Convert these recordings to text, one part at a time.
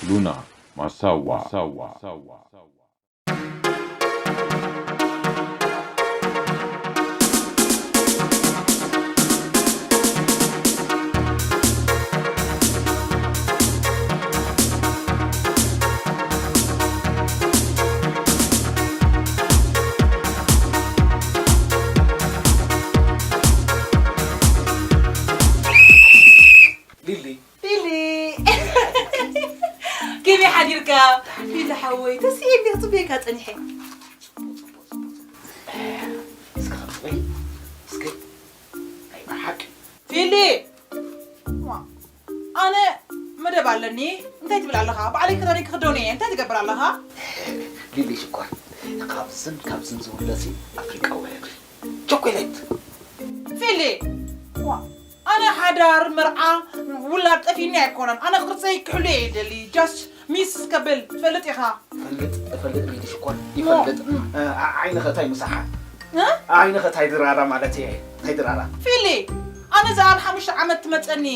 ሉና ማሳዋ። ሊሊ። ሊሊ። ከመይ ሓዲርካ? ሊሊ ሓወይ፣ ተስኢለ እንዲየ ክጽበየካ ጸኒሐ። እስከ ኸም ዝበይ፣ እስከ ናይ ብሓቂ። ፊሊ! ዋ፣ ኣነ መደብ ኣለኒ። እንታይ ትብል ኣለኻ? ባዕለይ ክዳነይ ክኽደኖ እየ። እንታይ ትገብር ኣለኻ? ሊሊ ሽኮር፣ ካብዝን ካብዝን ዝውለሲ ኣፍሪቃዊ ሕብሪ። ቸኮሌት። ፊሊ! ዋ፣ ኣነ ሓዳር፣ መርዓ፣ ውላድ ጠፊኒ ኣይኮነን። ኣነ ቅርጸይ ክሕሉ እየ ይደሊ። ጃስት ሚስ ከብል ትፈልጥ ኢኻ። እፈልጥ፣ እፈልጥ ሊሊ ሽኮር፣ ሞ- ይፈልጥ። እ፣ ዓ-፣ ዓይንኸ እንታይ ምሳሓ? እ? ዓይንኸ እንታይ ድራራ ማለት እየ? እንታይ ድራራ? ፊሊ! ኣነ እዛ ኣብ ሓሙሽተ ዓመት ትመጸኒ፣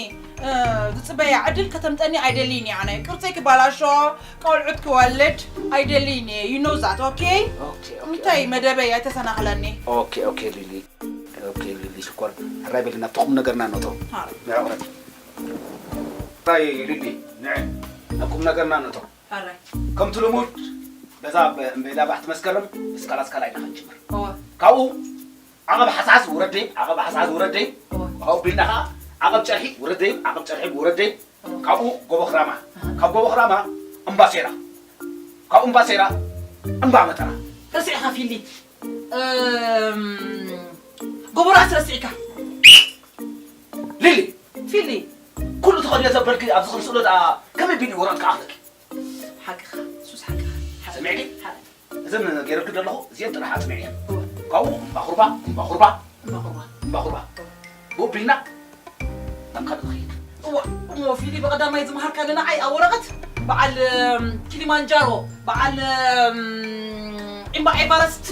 እ፣ ዝጽበያ ዕድል ከተምጸኒ ኣይደልይን እየ ኣነ። ቅርጸይ ክባላሾ፣ ቆልዑት ክወልድ ኣይደልይን እየ። You know that, okay? ኦኬ፣ ኦኬ። እንታይ መደበይ ኣይተሰናኽለኒ። ኦኬ፣ ኦኬ ሊሊ። ኦኬ ሊሊ ሽኮር፣ ሕራይ በሊ ናብቲ ቁም ነገርና ነእቶ። ኣረ። ንዕቕረብ። ሕራይ ሊሊ፣ ንዕ፣ ናብ ቁም ነገርና ነእቶ። ኣረ። ከምቲ ልሙድ፣ በዛ ብ-፣ እምበይዳ ባሕቲ መስከረም፣ እስካላስ ካልኣይ ኢና ክንጅምር። እወ። ካብኡ፣ ዓቐብ ሓሳስ ውረደይ፣ ዓቐብ ሓሳስ ውረደይ። እወ። ካብኡ ቢልና ኸዓ፣ ዓቐብ ጨርሒ ውረደይ፣ ዓቐብ ጨርሒ ውረደይ። እወ። ካብኡ ጎቦ ክራማ። ኣሃ። ካብ ጎቦ ክራማ፣ እምባሴራ። ካብ እምባሴራ፣ እምባ መጠራ። ረሲዕኻ ፊሊ። እም፣ ጎቦ ራእሲ ረሲዕካ። ሊሊ! ፊሊ! ኩሉ ተኸድዮ ዘበልኪ ኣብዚ ክንስእሎ ደኣ ከመይ ቢሉ ወረቐት ክኣኽለኪ? ሓቅኻ፣ ሱስ ሓቅኻ። ሓቂ። ሰሚዕኪ? ሓቂ። እዘን ገይረልኪ ዘለኹ እዚአን ጥራሕ ኣጽንዕየን። እወ። ካብኡ እምባኹርባ፣ እምባኹርባ፣ እምባኹርባ። እምባኹርባ። እወ። ብኡ ቢልና ናብ ካልእ ንኸይድ። እወ፣ እሞ ፊሊ ብቐዳማይ ዝመሃርካኒ ንዓይ ኣብ ወረቐት በዓል፣ እም፣ ኪሊማንጃሮ፣ በዓል፣ እም፣ እምባ ኤቨረስት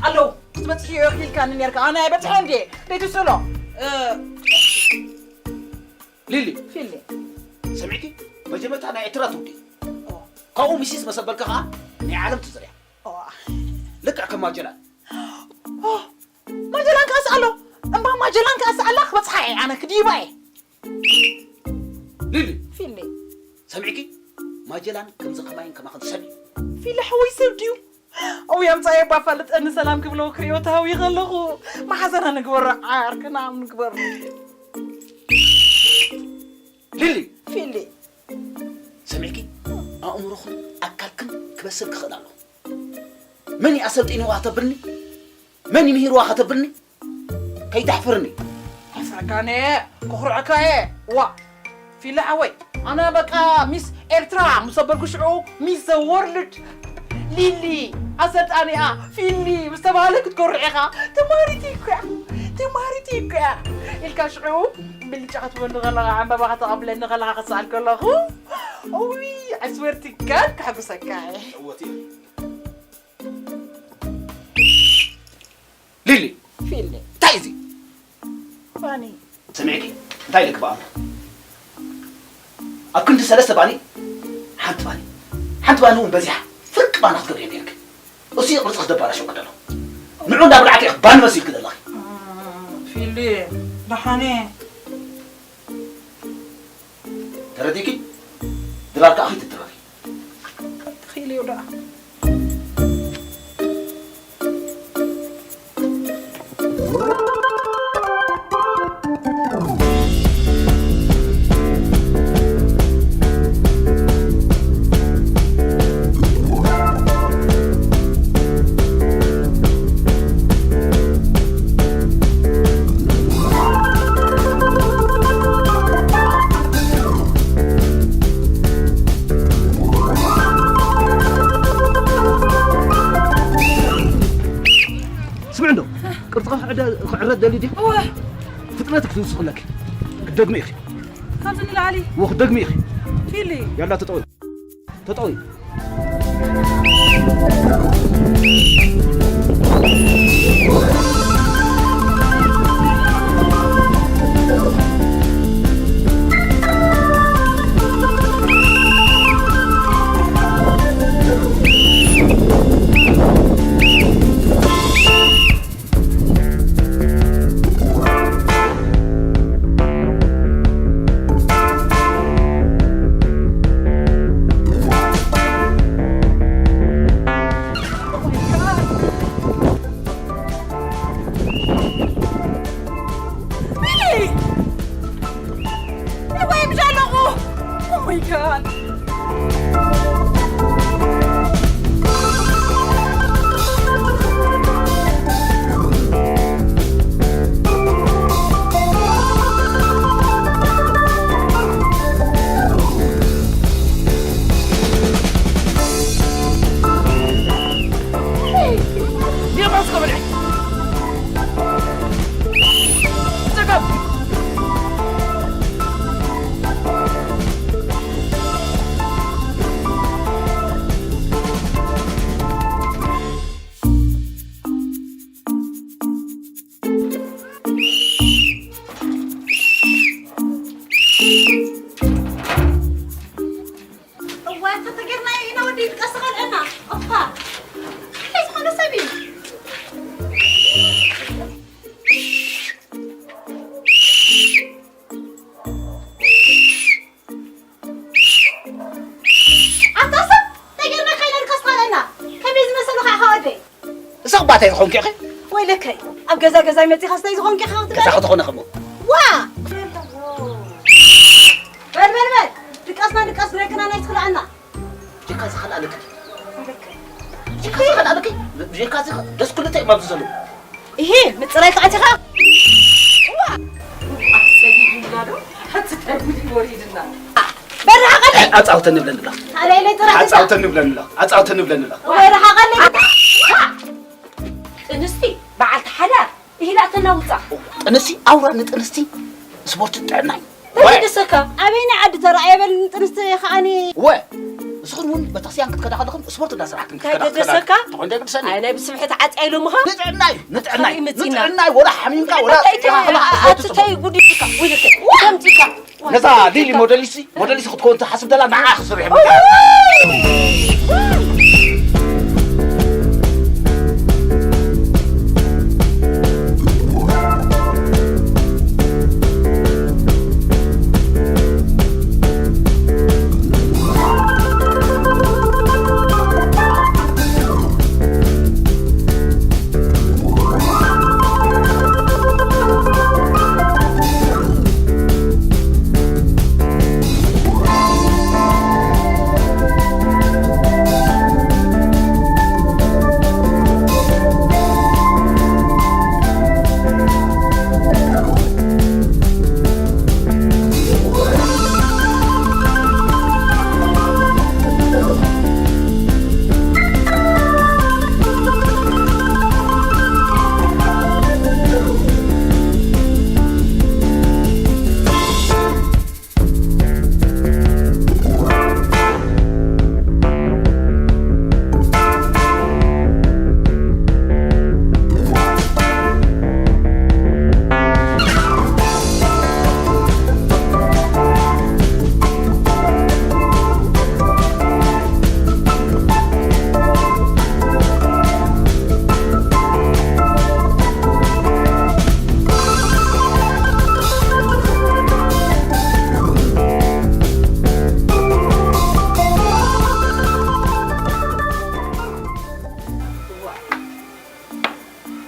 ኣለዉ። ክትበጽሕዮ ኢልካኒ ኔርካ። ኣነ ኣይበጽሕን ድየ? ደይትስእሎ። እ፣ ሊሊ። ፊሊ። ሰሚዕኪ? መጀመርታ ናይ ኤርትራ ትውዲ። ኦ። ካብኡ ሚሲስ መሰበልካ ኸዓ ናይ ዓለም ትዝርያ። ኦ። ልክዕ ከም ማጀላን። ኦ፣ ማጀላን ከኣስ ኣሎ። እምባ ማጀላን ከኣስ ኣላ ክበጽሓ እየ ኣነ ክድይባ እየ። ሊሊ። ፊሊ። ሰሚዕኪ? ማጀላን ከምዚ ከማይን ከማኽን ሰብ እዩ። ፊሊ ሓወይ ሰብ ድዩ? እውይ ኣምጻኤ እባ ኣፋልጠኒ ሰላም ክብሎ ክሪኦ ተሃውየ ከለኹ። መሓዛና ንግበሮ ዓርክና ንግበሮ። ሊሊ! ፊሊ! ሰሚዕኪ? ኣእምሮኽን ኣካልክን ክበስል ክኽእል ኣለዎ። መን እዩ ኣሰልጢንዋ ከተብልኒ? መን እዩ ምሂርዋ ከተብልኒ? ከይተሕፍርኒ። ኣፍረካነ፣ ክኹርዐካ እየ። ዋ፣ ፊሊ ሓወይ፣ ኣነ በቃ ሚስ ኤርትራ ምስ ኣበልኩ ሽዑ ሚስ ዘ ወርልድ ሊሊ ኣሰልጣኒኣ ፊሊ ምስ ተባህለ ክትኮርዕ ኢኻ። ተማሪቲ እኮ እያ፣ ተማሪቲ እኮ እያ ኢልካ ሽዑ ብልጫ ክትበኒ ከለኻ፣ ዕምባባ ከተቐብለኒ ከለኻ ክስኣል ከለኹ፣ እውይ፣ I swear to God ከሕጉሰካ እየ። እወ፣ እቲ ሊሊ። ፊሊ። እንታይ እዚ? ባኒ። ስምዒኪ፣ እንታይ ኢልክ ብኣምር? ኣብ ክንዲ ሰለስተ ባኒ፣ ሓንቲ ባኒ። ሓንቲ ባኒ እውን በዚሓ፣ ፍርቂ ባኒ ክትገብሪ ነይርክ። እሱ እዩ ቅርጺ ክደባላሸው ክደሎ። ንዑ እንዳብላዕክ ኢኽ ባኒ መሲልክ ዘለኺ። ፊሊ፣ ደሓነ። ተረዲእኪ? ድራር ከኣ ከይትድረሪ። ትኽኢልዮ ደኣ። ስምዒ እንዶ፣ ቅርጽኻ ክዕደ-፣ ክዕረ ትደልዪ ዲኺ? እወ። ፍጥነትኪ ትውስኽለኪ። ክትደግሚ ኢኺ። ካብዚ ንላዕሊ? እወ፣ ክትደግሚ ኢኺ። ፊሊ። ያላ ተጠወይ። ተጠወይ። እንታይ ዝኾንኪ ኢኺ? ወይለከይ፣ ኣብ ገዛ ገዛይ መጺኻ ስታይ ዝኾንኪ ኢኻ ክትበል? ገዛ ከተኾነ ከሞ። ዋ! በል፣ በል፣ በል! ድቃስና ድቃስ፣ ብረክና ናይ ትኽልኣና። ጀካ ዝኸልኣለኪ። ጀካ ዝኸልኣለኪ። ጀካ ዝኸ-፣ ደስ ክልተ እዮም ኣብዚ ዘለዉ። ይሄ ምጽራይ ከኣቲኻ። ዋ! ኣሰጊድና ዶ? ሓንቲ እንታይ ጉድ እዩ ወሪድና? በል፣ ርሓቐለይ! ኣጻውተኒ ብለኒ ኣሎ። ኣበይ ለይ ጥራሕ ኣጻውተኒ ብለኒ ኣሎ። ኣጻውተኒ ብለኒ ኣሎ። ወይ ርሓቐለይ! ጥንስቲ በዓልቲ ሓዳር ኢሂላተና ውጻ። ጥንስቲ ኣውራ ንጥንስቲ ስፖርት ጥዕና እዩ። ተገደሰካ። ኣበይና ዓዲ ተራእየ በል ንጥንስቲ ከኣኒ። ወ፣ ንስኽን እውን ቤተክርስትያን ክትከዳ ከለኽን ስፖርት እንዳሰራሕክን ክትከዳ ከይገደሰካ? ትኾን ዶ ይግድሰኒ? ኣይ፣ ናይ ብስብሒ ተዓጽያ ኢሎምኻ? ንጥዕና እዩ፣ ንጥዕና እዩ። ካበይ መጺና? ንጥዕና እዩ፣ ወላ ሓሚምካ፣ ወላ እንታይ ተ-፣ ጥዕና፣ ወላ ኣቲ እንታይ ጉድ ኢልካ? ወይለከ፣ ከምዚካ። ነዛ ሊሊ ሞዴሊስቲ፣ ሞዴሊስቲ ክትኮን ትሓስብ ዘላ ንዓ ክስርሕ እምበር።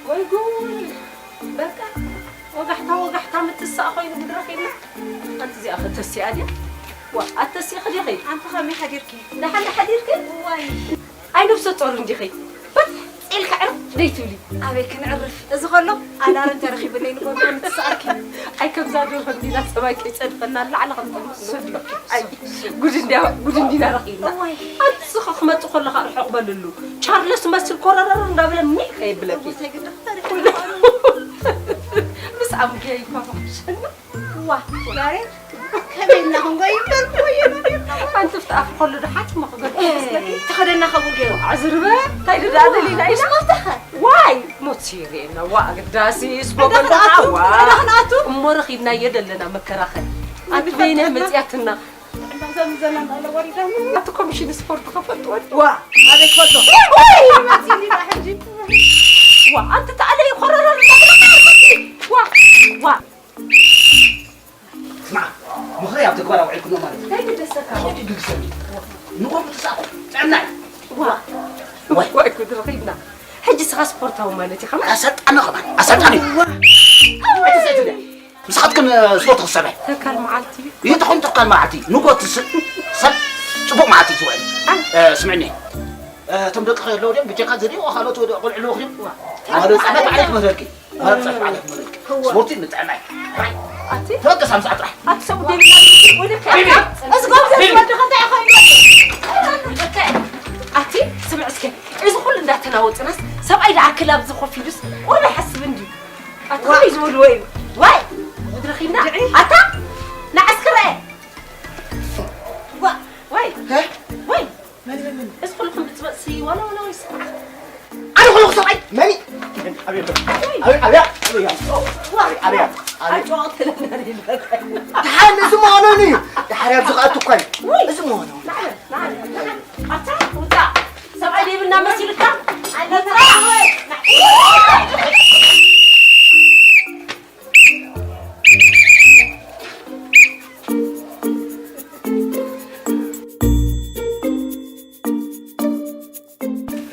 ወይ ጉድ! በቃ ወጋሕታ ወጋሕታ ምትሳእ ኮይኑ ግድረኽ ኢልና። ኣንቲ እዚኣ ኸ ተሲኣ ድያ? ዋ፣ ኣተሲእኺ ዲኺ? ኣንቲ ኸመይ ሓዲርኪ? ደሓን ዶ ሓዲርኪ? ዋይ። ኣይ ነብሰ ጾር እንዲኺ? በጥ ኢልካ ዕርፍ ደይትብሊ። ኣበይ ክንዕርፍ? እዚ ኸሎ ኣላርም ተረኺቡለይ ንጎድና ምትሳእኪ። ኣይ ከምዛ ዶርሆ እንዲና ሰማይ ከይጸድፈና ንላዕሊ ክንጥምት ንወዲ። ኣይ ጉድ እንዲያ፣ ጉድ እንዲና ረኺብና። እዋይ። ኣንቲ ስኺ ክመጽእ ከለኻ ርሑቕ በልሉ። ቻርለስ መስል ኮረረር እንዳበለ ኒዕ ከየብለኪ። እንታይ ግድፍ ታሪኽ ምስ ኣምገይ እኳ መኽሸና። ዋ፣ ያሬድ፣ ከመይ ኢልና ክንጎይ እምበር፣ ጎየና ኔርና። ኣንቲ ፍትኣፍ ከሎ ዶ ሓቲሞ ክገድፎ እ፣ መስለኪ? ተኸደና ከምኡ ገይሩ። ኣዝርበ፣ እንታይ ድኣ ደሊና ኢላ? ምስ መፍታኸ? ዋይ፣ ሞት ሲሪኤና፣ ዋ፣ ኣገዳሲ፣ ስፖ ኣንታ በል ክንኣቱ፣ ደኣ፣ ዋ። ኣንታ ክንኣቱ። እሞ ረኺብናዮ ደለና መከራኸሪ። ኣንቲ በይነይ መጺኣትና። ኣቲ ኮሚሽን ስፖርት ከፈልጥዎ። ዋ፣ ኣበይ ክፈልጦ? ወይ፣ መጺኒ ዳ ሕጂ። ዋ፣ ኣንቲ ተኣለይ ኮረረር እንዳበለካ። ዋ፣ ዋ። ስማዕ፣ ምኽረይ ኣብ ተግባር ኣውዒልክኖ ማለት እዩ። እንታይ ግደሰካ? ከመይ ድግሰኒ? ንጎም ትሳእኩ፣ ጥዕናይ። ዋ። ወይ። ወይ፣ ጉድ ረኺብና። ሕጂ ስኻ ስፖርታዊ ማለት ኢኻ። ኣሰልጣኒ ከማን፣ ኣሰልጣኒ። ዋ። ኣይትሰእትኒ። ንስኻትክን ስፖርት ክሰበ። ተካል መዓልቲ። ይትኹን ተካል መዓልቲ። ንጎ ትስ-፣ ሰብ ጽቡቕ መዓልቲ ትውዕል። ኣይ። እ፣ ስምዕኒ። እ፣ እቶም ደቂ ከየለዉ ድዮም ብጀካ ዝሪኡ ካልኦት ወደ ቆልዑ ኣለዉ ክሪም። ዋ። ማለት ጻዕዳ ባዕለይ ክመረልኪ። ማለት ጻዕዳ ባዕለይ ክመረልኪ። እዋ። ስፖርቲ ንጥዕናይ። ኣቲ? ተበገስ ኣምሳዕ ጥራሕ። ኣቲ ሰብ ደይብና ወደ ቢቢ። ኣቲ? እዚ ጎብዘ ቢቢ። ዝወድኻ እንታይ ኢኻ ኢሉ? ኣቲ? ስምዕ እስከ። እዚ ኩሉ እንዳተናወጽናስ ሰብኣይ ደኣ ክላብ ዝኾፍ ኢሉስ ቁሩብ ይሓስብ እንድዩ። ኣቲ ዋ። ከመይ ዝበሉ ወይ? ዋይ! ምድረኺና? ድዒ? ኣታ? ንዓስክረ! ዋ! ዋይ! ሀ? ዋይ! መን፣ መን፣ መን? እዚ ኩሉ ክንብጽበጽሲ ዋላ፣ ዋላ ወይ ስምዓ? ኣነ ኩሉ ሰብኣይ? መን? ኣቤት! ኣቤት! ኣቤት! ኣቤት! ዋ! ኣቤት! ኣቤት! ኣቤት! ኣይተዋቕተለና ሌላ። ደሓን እዚ መሆኑን እዩ። ደሓን ኣብዚ ከኣቱ እኳ እዩ። ውይ! እዚ መሆኑ። ንዓለ፣ ንዓለ፣ ንዓለ። ኣታ ውጻእ። ሰብኣይ ዘይብልና መሲልካ? ውጻእ።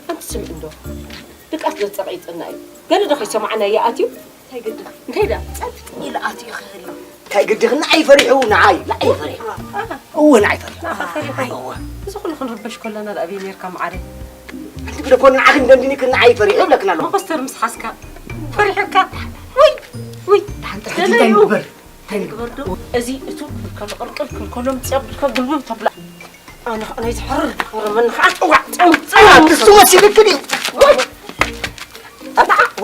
ኣንቲ ስምዒ እንዶ፣ ድቃስ ዶ ጸቒጥን ዶ ከይሰማዕና ይኣትዩ? እንታይ ግዲ? እንታይ ዳ? ጸጥ ኢሉ ኣትዩ ክህሉ። እንታይ ግዲ? ንዓይ ፈሪሑ፣ ንዓይ፣ ንዓይ ፈሪሑ። ኣሃ። እወ፣ ንዓይ ፈሪሑ። ንዓኻ ፈሪሑ። እወ። እዚ ኩሉ ክንርበሽ ከለና ደኣ ኣበይ ነርካ መዓረይ? ኣንቲ ግደ ኮን ንዓኺ እንደንድኒ ክን ንዓይ ፈሪሑ ይብለክን ኣለኹ። መኾስተር ምስ ሓዝካ ፈሪሑካ። ውይ፣ ውይ። ሓንቲ ሕጂ እንታይ ንግበር? እንታይ ንግበር ዶ? እዚ እቱ ከልቅልቅል ከልከሎም ጽያብ ድካ ግልብብ ተብላ። ኣነ፣ ኣነ ዝሕርር፣ ሕርር ምን ኸዓ፣ ዋ፣ ዋ፣ ዋ፣ ንሱ መሲልክ ድዩ? ዋ፣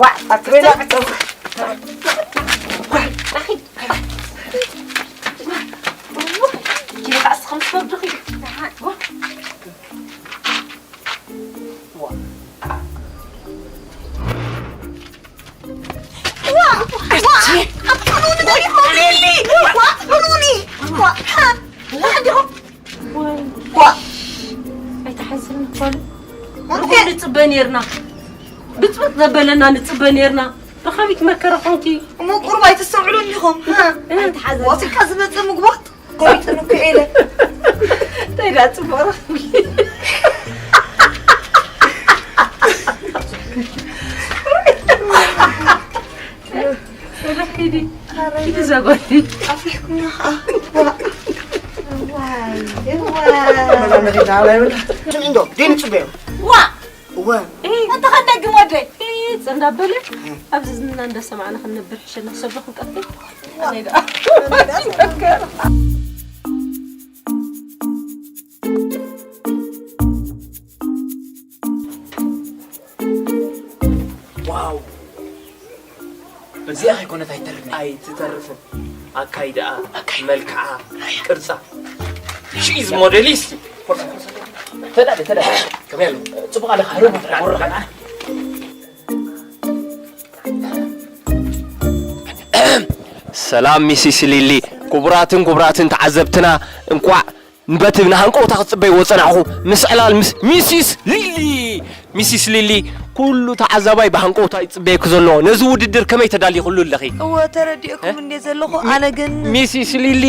ዋ፣ ኣትበላ፣ ዋ፣ ዋ፣ ኪሎ ከዓስ ኸምስ ወርድኺ። ዋ። ኣይትሓዝን ጓል። ንጽበ ኔርና። ብጽብጥ ዘበለና ንጽበ ኔርና። ረኻቢት መከራ ኾንኪ። እሞ ቁሩብ ኣይተስተውዕሉን ኢኹም። ኣይትሓዘን። ዋሲካ ዝመጽእ ምግባጥ። ቆይጥን እኮ ኢለ። እንታይ ደኣ ጽቡቕ ረኺብኪ? ኪዲ፣ ኪዲ ዘጓሊ። ኣፍሪሕኩምና ኸዓ። ዋ። ዋይ፣ ዋይ። መዛመዲ ዳዕላ ይብላ። ስሚ እንዶ፣ ደይ ንጽበዮ። ዋ። እወ። እ፣ ኣንተ ኸንደግም ወደይ። እ፣ እንዳበለ፣ ኣብዚ ዝንና እንዳሰማዕና ክንነብር ሕሸና፣ ሰብ ዶ ክንቀትል? ኣነ ደኣ። ዋው። በዚኣ ከይኮነት ኣይተርፍን። ኣይትተርፍን። ኣካይዳኣ፣ ኣካይዳ። መልክዓ፣ ኣያ። ቅርጻ። She is modelist። ፎርሳ፣ ፎርሳ። ተዳለ፣ ተዳለ። ከመይ ኣሎ? ጽቡቕ ኣለኻ። ሃሎ፣ ወርቕ። ሰላም ሚሲስ ሊሊ፣ ክቡራትን ክቡራትን ተዓዘብትና፣ እንቋዕ በቲ ብናሃንቀውታ ክትጽበይዎ ዝጸናሕኹ ምስ ዕላል ምስ ሚሲስ ሊሊ። ሚሲስ ሊሊ፣ ኩሉ ተዓዛባይ ብሃንቀውታ ይጽበየኪ ዘሎ። ነዚ ውድድር ከመይ ተዳሊኹሉ ኣለኺ? እወ፣ ተረዲእኩም እ? እንዴ ዘለኹ፣ ኣነ ግን ሚሲስ ሊሊ፣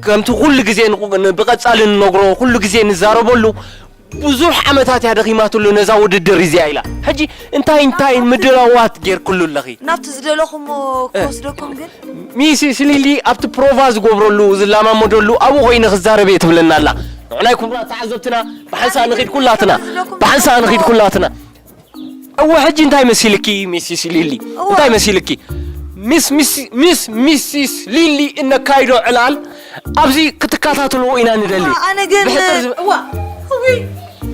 ከምቲ ኩሉ ግዜ ንቑ-፣ ን-፣ ብቐጻሊ ንነግሮ፣ ኩሉ ግዜ ንዛረበሉ፣ ብዙሕ ዓመታት እያ ደኺማትሉ ነዛ ውድድር እዚኣ ኢላ። ሕጂ እንታይ እንታይ ምድላዋት ጌርክሉ ኣለኺ? ናብቲ ዝደለኹሞ እ። ክወስደኩም ግን? ሚሲስ ሊሊ ኣብቲ ፕሮቫ ዝገብረሉ፣ ዝለማመደሉ ኣብኡ ኮይነ ክዛረብ እየ ትብለና ኣላ። ንዑናይ ክቡራት ተዓዘብትና ብሓንሳእ ንኺድ ኩላትና። ብሓንሳእ ንኺድ ኩላትና። እወ፣ ሕጂ እንታይ መሲልኪ ሚሲስ ሊሊ? እወ። እንታይ መሲልኪ? ሚስ፣ ሚስ፣ ሚስ፣ ሚሲስ ሊሊ እነካይዶ ዕላል ኣብዚ ክትከታተልዎ ኢና ንደሊ። ኣነ ግን ብሕጽር ዝብ- እዋ፣ እዊ፣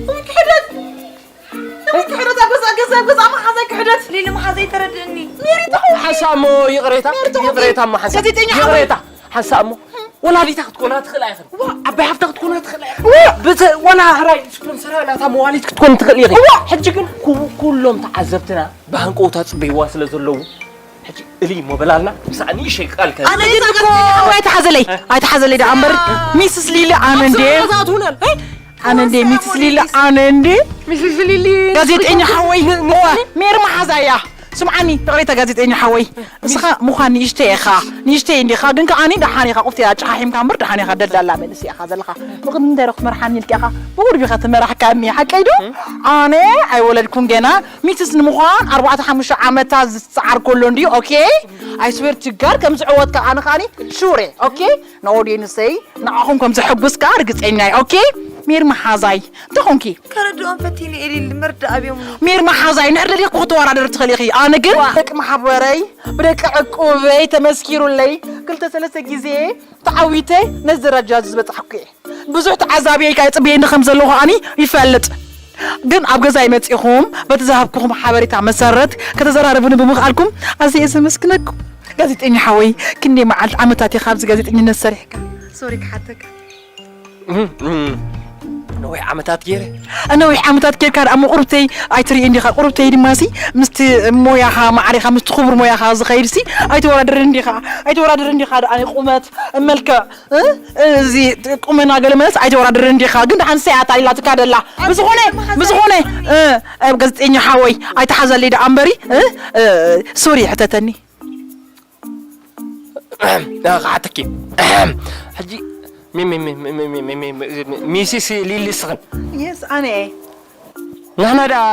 እዊ፣ ክሕደት፣ እዊ፣ ክሕደት፣ ኣብ ገዛ፣ ገዛ፣ ኣብ ገዛ መሓዛይ ክሕደት። ሊሊ መሓዛይ ተረድእኒ። ሜሪቶ። ሓንሳእ እሞ ይቕሬታ፣ ሜሪቶ። ይቕሬታ እሞ ሓንሳእ። ጋዜጠኛ ይቕሬታ፣ ሓንሳእ እሞ። ወላዲታ ክትኮና ትኽእላ ኢኽን። ዋ። ዓባይ ሃፍታ ክትኮና ትኽእላ ኢኽን። ዋ። ብተ-፣ ዋላ ሕራይ ስፖንሰራ ናታ መዋሊት ክትኮን ትኽእል ኢኺ። ዋ። ሕጂ ግን ኩ-፣ ኩሎም ተዓዘብትና ብሃንቀውታ ጽበይዋ ስለ ዘለዉ፣ ሕጂ እሊ እሞ በላልና፣ ምሳዕ ንእሽተይ ቃል ከ-፣ ኣነ ግን እኮ ኣይትሓዘለይ፣ እ? ኣይትሓዘለይ ደኣ እምበር፣ ሚስስ ሊሊ ኣነ እንዴ? ኣብ ስራሕ እዛ ትሁነል። ኣነ እንዴ ሚስስ ሊሊ፣ ኣነ እንዴ? ሚስስ ሊሊ። ጋዜጠኛ ሓወይ፣ ሜሪ መሓዛ እያ። ስምዓኒ፣ ይቕሬታ ጋዜጠኛ ሓወይ። እስኻ ምዃን ንእሽተይ ኢኻ፣ ንእሽተይ እንዲኻ፣ ግን ከኣኒ ደሓን ኢኻ፣ ቁፍቲ ኣጨሓሒምካ እምበር ደሓን ኢኻ፣ ደልዳላ መንእሰይ ኢኻ ዘለኻ። ብቕድሚ እንታይ ረኹ ትመርሓኒ ኢልካ ኢኻ፣ ብቑሩብ ኢኻ ትመራሕካኒ፣ ሓቀይ ዶ? ኣነ ኣይወለድኩን ገና፣ ሚስስ ንምዃን ኣርባዕተ ሓሙሽተ ዓመታት ዝጸዓር ከሎ እንድዩ፣ ኦኬ? I swear to God፣ ከም ዝዕወት ከኣ ኣነ ከኣኒ ሹር እየ፣ ኦኬ? ንኦድየንሰይ ንዓኹም ከም ዘሐጉስ ከኣ ርግጸኛ እየ። ኦኬ? ሜሪ መሓዛይ፣ እንታይ ኾንኪ? ከረድኦም ፈቲነ እየ ሊሊ፣ መርዳእ ኣብዮምኒ። ሜሪ መሓዛይ፣ እንድሕር ደሊኺ እኮ ክትወዳደሪ ትኽእሊ ኢኺ። ኣነ ግን ዋ። ደቂ ማሕበረይ፣ ብደቂ ዕቁበይ ተመስኪሩለይ፣ ክልተ ሰለስተ ግዜ ተዓዊተ ነዚ ደረጃ እዚ ዝበጻሕኩ እየ። ብዙሕ ተዓዛቢ ከኣ ይጽበየኒ ከም ዘሎ ከኣኒ ይፈልጥ። ግን ኣብ ገዛይ መጺኹም በቲ ዝሃብኩኹም ሓበሬታ መሰረት ከተዘራርቡኒ ብምኽኣልኩም ኣዝየ እየ ዘመስግነኩም። ጋዜጠኛ ሓወይ፣ ክንደይ መዓልቲ ዓመታት ኢኻ ኣብዚ ጋዜጠኝነት ሰሪሕካ? ሶሪ ክሓተካ። እም፣ እም። ነዊሕ ዓመታት ገይረ። ነዊሕ ዓመታት ጌርካ ደኣ እሞ ቁሩብተይ ኣይትርኢ እንዲኻ። ቁሩብተይ ድማሲ ምስቲ ሞያኻ ማዕሪኻ፣ ምስቲ ክቡር ሞያኻ ዝኸይድሲ ኣይተወዳድርን እንዲኻ። ኣይተወዳድርን እንዲኻ ደኣ ቁመት፣ መልክዕ፣ እ? እዚ ቁመና ገለ መለስ ኣይተወዳድርን እንዲኻ። ግን ደሓን ሰይ ኣታ ኢላትካ ደላ። ብዝኾነ፣ ብዝኾነ፣ እ፣ እ፣ ጋዜጠኛ ሓወይ ኣይትሓዘለይ ደኣ እምበሪ፣ እ፣ እ፣ ሶሪ ሕተተኒ። ክሓተኪ። ሕጂ ሚ-፣ ሚ-፣ ሚሲስ ሊሊ ስኽን? የስ፣ ኣነ እየ። ንሕና ደኣ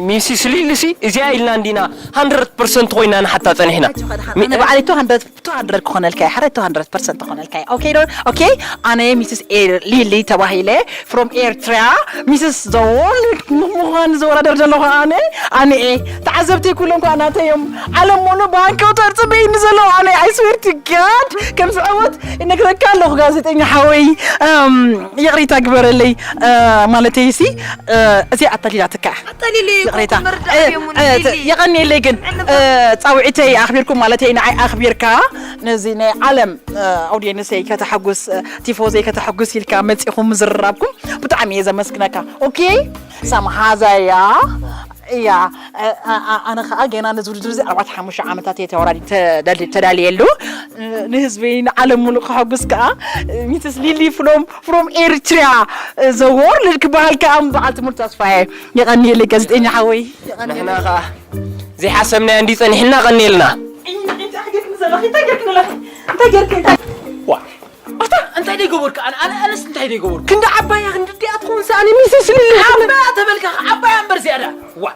ሚስስ ሊሊ ሲ እዚኣ ኢልና እንዲና ሃንድረድ ፐርሰንት ኮይና ንሓታ ጸኒሕና። ባዕለይ ቱ ሃንድረድ ክኾነልካ እዩ። ሓረ ቱ ሃንድረድ ፐርሰንት ክኾነልካ እዩ። ኦኬ ዶ? ኦኬ። ኣነ ሚስስ ሊሊ ተባሂለ from ኤርትራ ሚስስ ዘወርልድ ምዃን ዝወዳደር ዘለኹ ኣነ ኣነ እየ። ተዓዘብተይ ኩሎም ከዓ ናተይ እዮም። ዓለም ሙሉ ብሃንቀውታ ጽበይኒ ዘለዉ ኣነ I swear to God ከም ዝዕወት እነግረካ ኣለኹ ጋዜጠኛ ሓወይ። ይቕሬታ ግበረለይ ማለተይ ሲ እዚኣ ኣታሊላትካ እያ። ኣታሊለይ እኮ ይቕሬታ ክምርዳእ እዮም የቐንየለይ ግን ፃውዒተይ ኣኽቢርኩም ማለተይ ንዓይ ኣኽቢርካ ነዚ ናይ ዓለም ኣውድየንሰይ ከተሐጉስ ቲፎዘይ ከተሐጉስ ኢልካ መፂኹም ምዝርራብኩም ብጣዕሚ እየ ዘመስግነካ። ኦኬ ሳምሃዛያ እያ ኣነ ከዓ ገና ነዚ ውድድር እዚ ኣርባዕተ ሓሙሽተ ዓመታት እየ ተወራዲ ተዳልየሉ ንህዝበይ ንዓለም ሙሉእ ከሐጉስ ከዓ ሚስስ ሊሊ ፍሎም from ኤርትራ ዘወር ክበሃል ከዓ በዓልቲ ሙሉ ተስፋየ። የቐንየለይ ጋዜጠኛ ሓወይ። ንሕና ከዓ ዘይሓሰብናዮ እንዲ ጸኒሕና ቀኒልና። እንታይ ጌርክኒ ዘለኺ እንታይ ጌርክኒ ኣለኺ እንታይ ጌርክኒ እንታይ ዋ ኣታ እንታይ ደይ ገበርኩ ኣነ ኣነ ኣነስ እንታይ ደይ ገበርኩ ክንዲ ዓባያ ክንዲ ዲኣ ትኸውን ሰኣነ ሚስስ ሊሊ ዓባያ ተበልካ ዓባያ እምበር ዝያዳ ዋ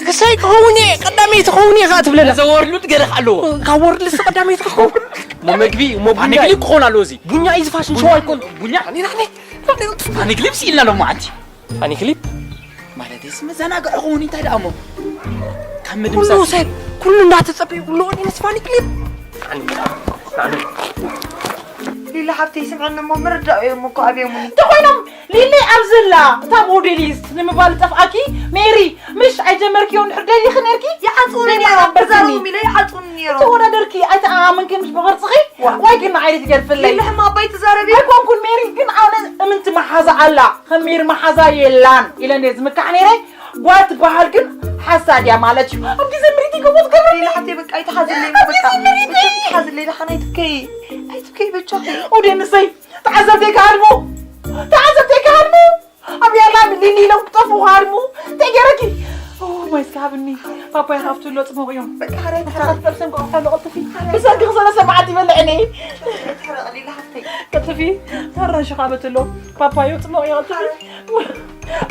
ክሳይ ክኸውን እየ ቀዳመይቲ ክኸውን እየ ከዓ ትብለና ዘወርሉድ ገረኽ ኣለዎ ካብ ወርልስ ቀዳመይቲ ክኸውን መመግቢ እሞ ቡኛ ንግሊ ክኾን ኣለዎ እዚ ቡኛ እዩ ዝፋሽን ሸዋ ኣይኮን ቡኛ ንግሊ ምስ ኢልና ሎማዓንቲ ፋኒ ክሊፕ ማለተይስ መዘናግዒ ክኸውን እንታይ ደኣ እሞ ካብ ምድምሳስ ሰብ ኩሉ እንዳተጸበዩ ኩሉ ኦዲንስ ፋኒ ክሊፕ ሊሊ ሓፍተይ ስምዕኒ እሞ ምርዳእ እዮም እኮ ኣብዮምኒ እንተኾይኖም ሊሊ ኣብዘላ እታ ሞዴሊስት ንምባል ጠፍኣኪ ሜሪ ምሽ ኣይጀመርክዮ እንድሕር ደሊኺ ነርኪ ይሓፅኡኒ ነይሮም ተዛረቦም ኢለ ይሓፅኡኒ ነይሮም ተወዳደርኪ ኣይተኣማመንኪ ምሽ ብቕርፅኺ ዋይ ግን ንዓይሊ ትገድፍለይ ሊሊ ሕማ ኣባይ ትዛረቢ ኣይኮንኩን ሜሪ ግን ኣነ እምንቲ መሓዛ ኣላ ከም ሜሪ መሓዛ የላን ኢለ እንደ ዝምካሕ ነይረ ጓል ትበሃል ግን ሓሳድ እያ ማለት እዩ ኣብ ግዜ ምሪት ይገቦ ትገብር ሊሊ ሓፍተይ በቃ ኣይትሓዝለይ በቃ ኣይትሓዝለይ ደሓን ኣይትከይ ኣይትከይ በጃኺ ኦዴንሰይ ተዓዘብተይ ክሃድሙ ተዓዘብተይ ክሃድሙ ኣብ ያላ ሊሊ ኢሎም ክጠፍኡ ክሃድሙ እንታይ ገይረኪ ማይ እስኪ ሃብኒ ፓፓያ ካብቲ ኣሎ ፅቡቕ እዮም በቃ ሓረይ ተሓረቕ ጠብሰን ክቕፈሉ ቅልጥፊ ብሰንኪ ክሰለሰ መዓት ይበልዕኒ ተሓረቕ ሊሊ ሓፍተይ ቅልጥፊ ታራንሽ ካበትሎ ፓፓዮ ፅቡቕ እዩ ቅልጥፊ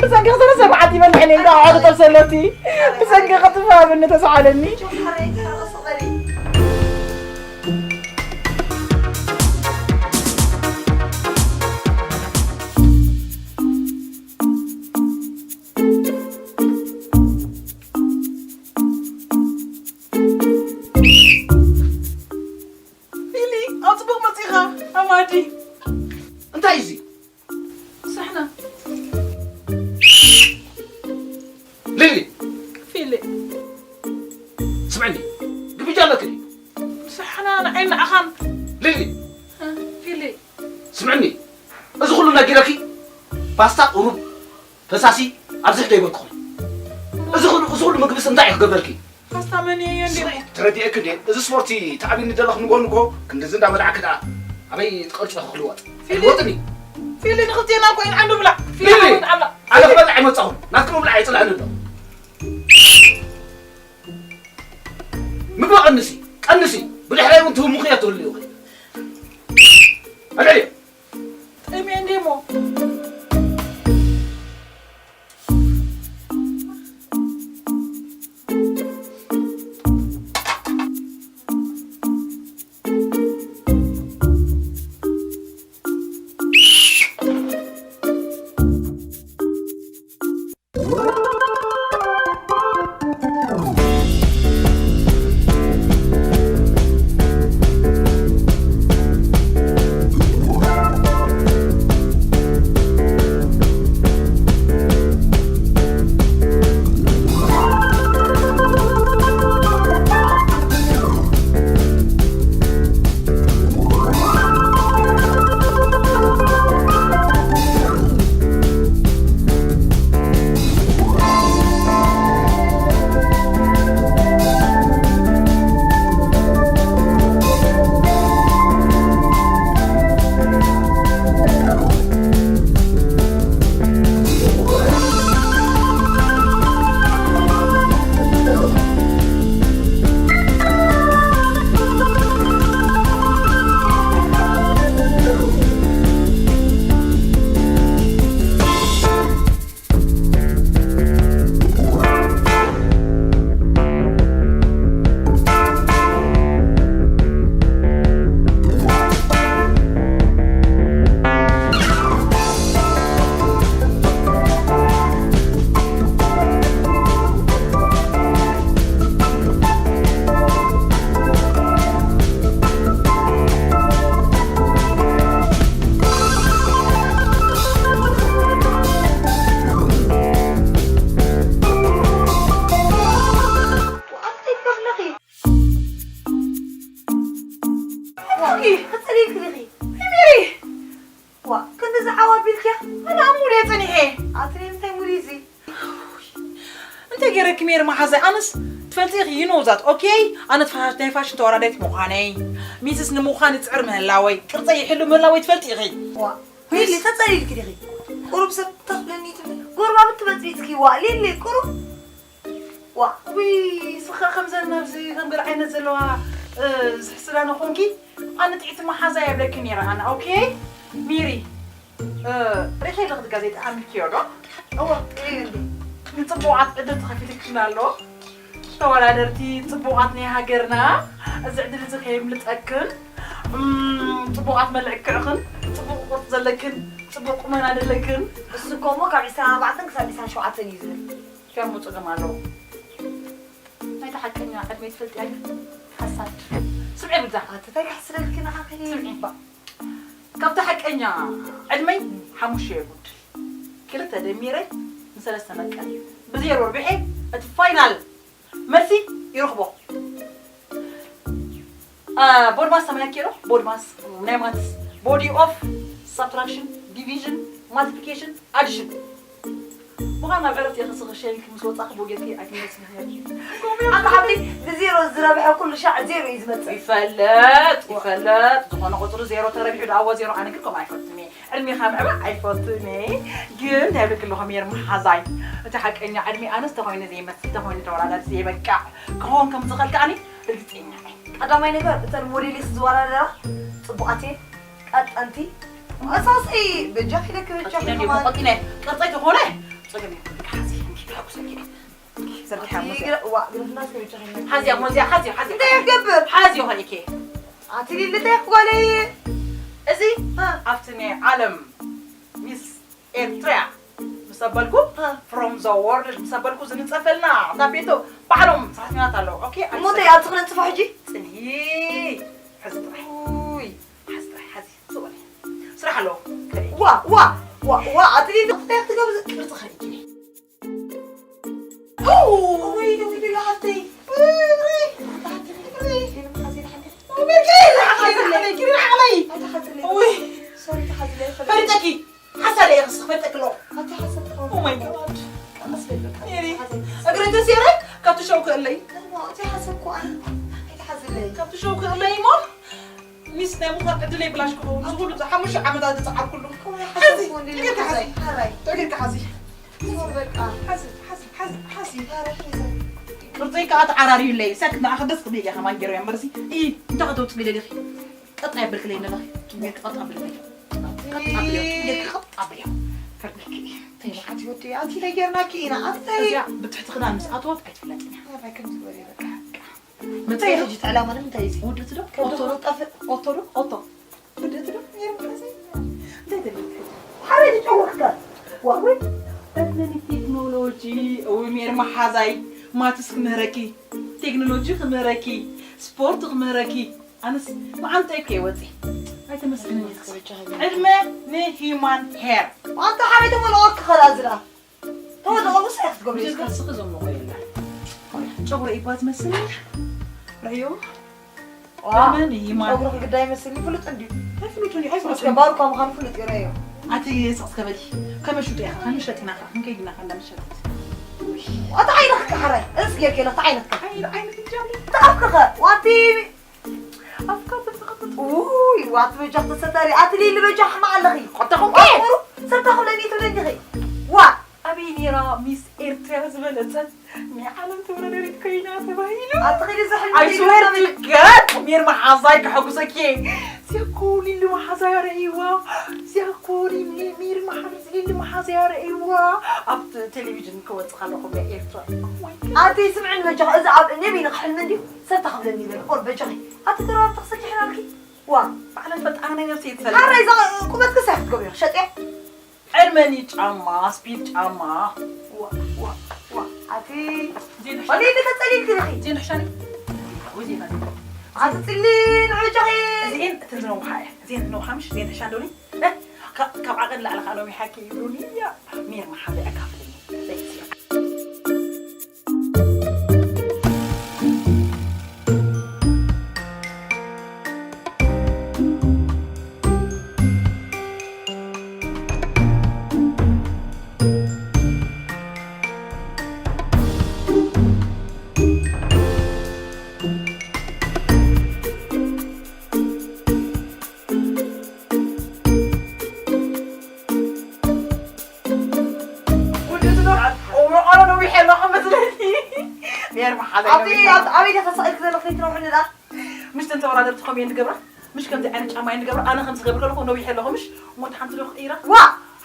ብሰንኪ ክሰለሰ መዓት ይበልዕኒ እንዳ ዓዱ ጠብሰለቲ ብሰንኪ ቅጥፋ ብኒ ተሰዓለኒ ሓረይ ተሓረቕ ስቐሊ ሊሊ ኣብ ፅቡቕ መፂኻ ኣማዲ እንታይ እዚ ሳሕና ሊሊ ፊሊ ስምዕኒ ግብጃ ኣለክኒ ሳሕና ንዓይ ንዓኻን ሊሊ ፊሊ ስምዕኒ እዚ ኩሉ ነጊረኪ ፓስታ ቁሩብ ፈሳሲ ኣብዝሕ ዘይበልኩኹም እዚ ኩሉ እዚ ኩሉ ምግብስ እንታይ እዩ ክገብረልኪ ፓስታ መን እየ እንዲ ተረዲኤክ እንዴ እዚ ስፖርቲ ተዓቢኒ ዘለኹ ንጎ ንጎ ክንድዚ እንዳበላዕክ ደኣ ኣበይ ትቐርጾ ክልወጥ ኣይልወጥን እዩ ፊሊ ንኽልቴና እኮ ኢና ንብላ ፊሊ ሊሊ ንዓብላ ኣነ ክበልዕ ኣይመጻኹም ናትኩም ምብላዕ ኣይጽልኣን ኣሎ ምግቢ ቀንሲ ቀንሲ ብድሕረይ እውን ትህሙኽዮ ትህልዩ ኣልዕልዮ ጠሚየ እንዴ እሞ ገይረኪ ሜሪ መሓዛይ፣ ኣነስ ትፈልጢ ኢኺ፣ you know that, okay? ኣነ ናይ ፋሽን ተወዳዳሪት ምዃነይ፣ ሚስስ ንምዃን እጽዕር ምህላወይ፣ ቅርጸይ ይሕሉ ምህላወይ ትፈልጢ ኢኺ። ዋ፣ ዊሊ፣ ተጸሊልኪ ዲኺ? ቁሩብ ሰብ ተኽለኒ ትብል። ጎረባብቲ ትበጽሒ እስኪ፣ ዋ፣ ሊሊ፣ ቁሩብ። ዋ። ውይ፣ ስኻ ከምዘን ኣብዚ ከም ገለ ዓይነት ዘለዋ፣ እ፣ ዝሕስዳ ነኾንኪ፣ ኣነ ጥዕቲ መሓዛ የብለኪ ነይረ ኣነ፣ okay? ሚሪ፣ እ፣ ሪኺ ኣለኺ ጋዜጣ ኣንብብክዮ ዶ? እወ፣ ሪኤ እንዲ። ንጽቡቓት ዕድል ተኸፊትልክን ኣሎ። ተወዳደርቲ ጽቡቓት ናይ ሃገርና፣ እዚ ዕድል እዚ ከየምልጠክን። እም፣ ጽቡቓት መልክዕኽን፣ ጽቡቕ ቅርጺ ዘለክን፣ ጽቡቕ ቁመና ዘለክን። እሱ እኮ እሞ ካብ ዕስራን ኣርባዕተን ክሳብ ዕስራን ሸውዓተን እዩ ዝብል። ከሙ ጽገም ኣለዎ። ናይታ ሓቀኛ ዕድመ ትፈልጥያ ግን? ሓሳድ። ስምዒ ብዛ። ኣቲ እንታይ ክሕስደልኪ ንዓኺ? ስምዒ እባ። ካብቲ ሓቀኛ ዕድመይ ሓሙሽተ የጉድል። ክልተ ደሚረ ንሰለስተ መቀል። ብዜሮ ርቢሐ እቲ ፋይናል መልሲ ይረኽቦ። አ፣ ቦድማስ ተመለኪ ዶ? ቦድማስ ናይ ማትስ፣ body of subtraction, division, multiplication, addition። ምዃን ናብ ዕረፍቲ ኢኺ ስኺ ሸይንኪ ምስ ወጻኺ ቦጌትኪ ኣይትመልስኒ ነይርኪ። ኣታ ሓብተይ፣ ብዜሮ ዝረብሐ ኩሉ ሻዕ ዜሮ እዩ ዝመጽእ። ይፈለጥ፣ ይፈለጥ። ዝኾነ ቁጽሪ ዜሮ ተረቢሑ ደኣ እዎ ዜሮ፣ ኣነ ግን ከምኡ ኣይፈቱን እየ። ዕድሜኻ ምዕባእ ኣይፈቱን እየ። ግን እንታይ ይብለኪ ኣለኹ ሜሪ መሓዛይ፣ እቲ ሓቀኛ ዕድሜ ኣነስ ተኾይነ ዘይመስል፣ ተኾይነ ተወዳዳሪ ዘይበቃዕ ክኸውን ከም ዝኽእል ከኣኒ ርግጸኛ እየ። ቀዳማይ ነገር፣ እተን ሞዴሊስት ዝወዳደራ ጽቡቓት እየን፣ ቀጠንቲ፣ መሳሰይ በጃኺ ኢለኪ፣ በጃኺ ቀጢነ እንዲሁ ከማን። ቀጢነ፣ ቅርጸይ ተኾነ፣ ጸገም የብሉን። ሓዚ፣ እንኪ፣ ተሐጉሰኪ። ዘርጊሓ፣ ኣቲ ሞዚያ። ግረ-፣ ዋ፣ ግረፍና እስከ በጃኺ ኢለኪ። ሓዚያ፣ ሞዚያ፣ ሓዚያ፣ ሓዚያ። እንታይ ይገብር? ሓዚዮ፣ ኸኢኪ። ኣቲ ሊሊ፣ እንታይ ክጓለይ? እዚ፣ እ። ኣብቲ ናይ ዓለም ሚስ ኤርትራ ምስ ኣበልኩ፣ እ። From the World ምስ ኣበልኩ ዝንጸፈልና ታፔቶ ባዕሎም ሰራሕተኛታት ኣለዉ። ኦኬ፣ እሞ እንታይ ኣብቲ ክነንጽፎ ሕጂ? ጽንሂ። ሕዚ ጥራይ። ውይ። ሓዚ ጥራይ፣ ሓዚ። ጽቡቕ። ስራሕ ኣለዎ። ከደይ። ዋ፣ ዋ፣ ዋ፣ ዋ፣ ኣቲ ሊሊ እንታይ ክትገብር? ቅርጺ ከደይ። ኦ፣ ወይ፣ ወይ፣ ወይ፣ ሓፍተይ። ወይ፣ ወይ፣ ሓፍተይ፣ ወይ። ኦ፣ ቤርጌ፣ ሓፍተይ፣ ሓፍተይ፣ ሓፍተይ። ወይ። ሶሪ፣ ተሓዝለይ፣ ፈሪጠኪ። ሓሳለ እየ ክስኽ ፈጠቅሎ። ኣቲ ሓሰብ ትኸውን። Oh my God። ቀስ በል በቃ። ሜሪ፣ ሓሰብ። እግሪ ተሴረ ካብቲ ሸው ክእለይ። እሞ እቲ ሓሰብ እኮ ኣነ ኣይትሓዝለይ። ካብቲ ሸው ክእለይ እሞ ሚስ ናይ ምዃን ዕድለይ ብላሽ ክኸውን። እዚ ኩሉ ሓሙሽተ ዓመታት ዝጸዓርኩሉ። እኮ ናይ ሓሰብ ሓዚ፣ እኮ እንዲህ እግርካ ሓዚ። ሓራይ። እግርካ ሓዚ። እሞ በቃ። ሓዚ፣ ሓዚ፣ ሓዚ፣ ሓዚ። ሓራይ ሒዘ። ቅርጸይ ከዓ ተዓራርዩለይ። ሰክ ንዓኺ ደስ ክብል እየ ከማን ገይረ እምበርሲ። እይ፣ እንታይ ከተውጽእ ኢለ ዲኺ? ቀጥ ኣይበልክለይ ኣለኺ። ጌርኪ ቀጥ ኣብልለይ። ቀጥ ኣብልዮ፣ ጌርኪ ቀጥ ኣብልዮ። ፈርደኪ። እንታይ ኢልካ ትወዲ? ኣቲ እንታይ ጌርናኪ ኢና? ኣቲ እንታይ? እዚኣ ብትሕቲ ክዳን ምስ ኣተወት ኣይትፍለጥን እያ። ኣባይ ከም ትበሊ በቃ። እንታይ ሕጂ እቲ ዕላማ ንምንታይ እዚ? ውድእቲ ዶ? ከም ኦቶ ዶ? ዝጠፍእ። ኦቶ ዶ? ኦቶ። ውድእቲ ዶ? ጌርም ከዚ። እንታይ ደሊኪ? ሓረይ ትጨወርካ። ዋ፣ ወይ። በትነኒ ቴክኖሎጂ፣ እዊ ሜር መሓዛይ፣ ማትስ ክምህረኪ፣ ቴክኖሎጂ ክምህረኪ፣ ስፖርት ክምህረኪ፣ ኣነስ መዓንጠይ ከይወጽእ ኣይተመስግንን ኢኺ። ዕድመ ንሂማን ሄር። ኣንታ ሓበይ ተመልኦ ክኸላ ዝራ። ተወደኦ ውስጥ ክትገብሪ ብጀካ እስኪ። ስኺ ዘምልኾ የለን። ጨጉሪ ኢባ ዝመስል ርእዮ። ዋ፣ ዕድመ ንሂማን ጨጉሪ ሄር። ግዳይ መስል ፍሉጥ እንዲዩ። ኣይፍሉጥን እዩ፣ እስከ ኣይፍሉጥን። ባሩካ ምዃኑ ፍሉጥ እዩ ርእዮ። ኣቲ ስቕ እስከ በሊ። ከመይ ሽጡ ኢኻ? ከመይ ሸጥ ኢና ኸዓ? ክንከይድ ኢና ኸዓ እንዳመሸጠት። ኣታ ዓይንኻ ከሓራይ። እስ ጌርክ የለ፣ ኣታ ዓይንኻ። ኣይ፣ ዓይነት እንጃ። ተኣፍክኸ፣ ዋቲ ኣፍካ ተዘቐጥጥ። ውይ፣ ዋት በጃኽ ተሰታሪ፣ ኣቲ ሊሊ በጃኽ ሕማቕ ኣለኺ። ቆጣኹም ቆይ። ኣቑሩ፣ ሰብ ታኹለኒ ትብለኒ ዲኺ? ዋ። ኣበይ ነይራ ሚስ ኤርትራ ዝበለጸት ናይ ዓለም ተወዳዳሪት ኮይና ተባሂሉ? ኣቲ ኸዲ ዘሕልሚ I swear to God፣ ሜር መሓዛይ ከሐጉሰኪ። እዚኣ እኮ ሊሊ መሓዛይ ኣርእይዋ። እዚኣ እኮ ሊሊ፣ ሜር መሓዛይ፣ ሊሊ መሓዛይ ኣርእይዋ። ኣብ ቴሌቪዥን ክወጽእ ከለኹ ናይ ኤርትራ። ኣቲ ስምዕን በጃኽ፣ እዚ ኣብ እኔ በይነ ክሕልሚ እንዲዩ። ሰብ ተኽብለኒ ይበል፣ ኦር በጃኺ። ኣቲ ገረባ ተኽሰኪ ሕናልኪ። ዋ። ባዕለን ፈጣሪ ናይ ነብሲ ይትፈልጥ። ኣረ፣ እዛ ቁመት ክሳይ ክትገብሪ፣ ሸጥያ። ዕድመኒ ጫማ፣ ስፒድ ጫማ። ዋ፣ ዋ፣ ዋ። ኣቲ፣ ዜን ወዲ እንደ ተጸሊልኪ ዲኺ? ዜን ሕሻኒ። ወይ ዜን ኣቲ። ኣቲ ጽሊ ንዕጫኺ። ዜን እተን ዝነውሓ እየ። ዜን ነውሓ ምሽ፣ ዜን ሕሻ እንደውኒ። እ፣ ካብ፣ ካብ ዓቐን ላዕሊ ኻኖም ይሓኪ ይብሉኒ። ያ፣ ሜር መሓዘ ኣካፍልኒ። ዘይጽያ። ሜር መሓዛይ ኣብዚ ኣብ ኣበይ ዲኻ ተሳቒልኪ ዘለኺ ከይትነውሕኒ ደኣ? ምሽ ተን ተወዳደርቲ ከምኡ እየን ዝገብራ። ምሽ ከምዚ ዓይነት ጫማ እየን ዝገብራ። ኣነ ከምዚ ክገብር ከለኹ ነዊሕ ኣለኹ ምሽ። እሞ እቲ ሓንቲ ዶ ክቕይራ? ዋ!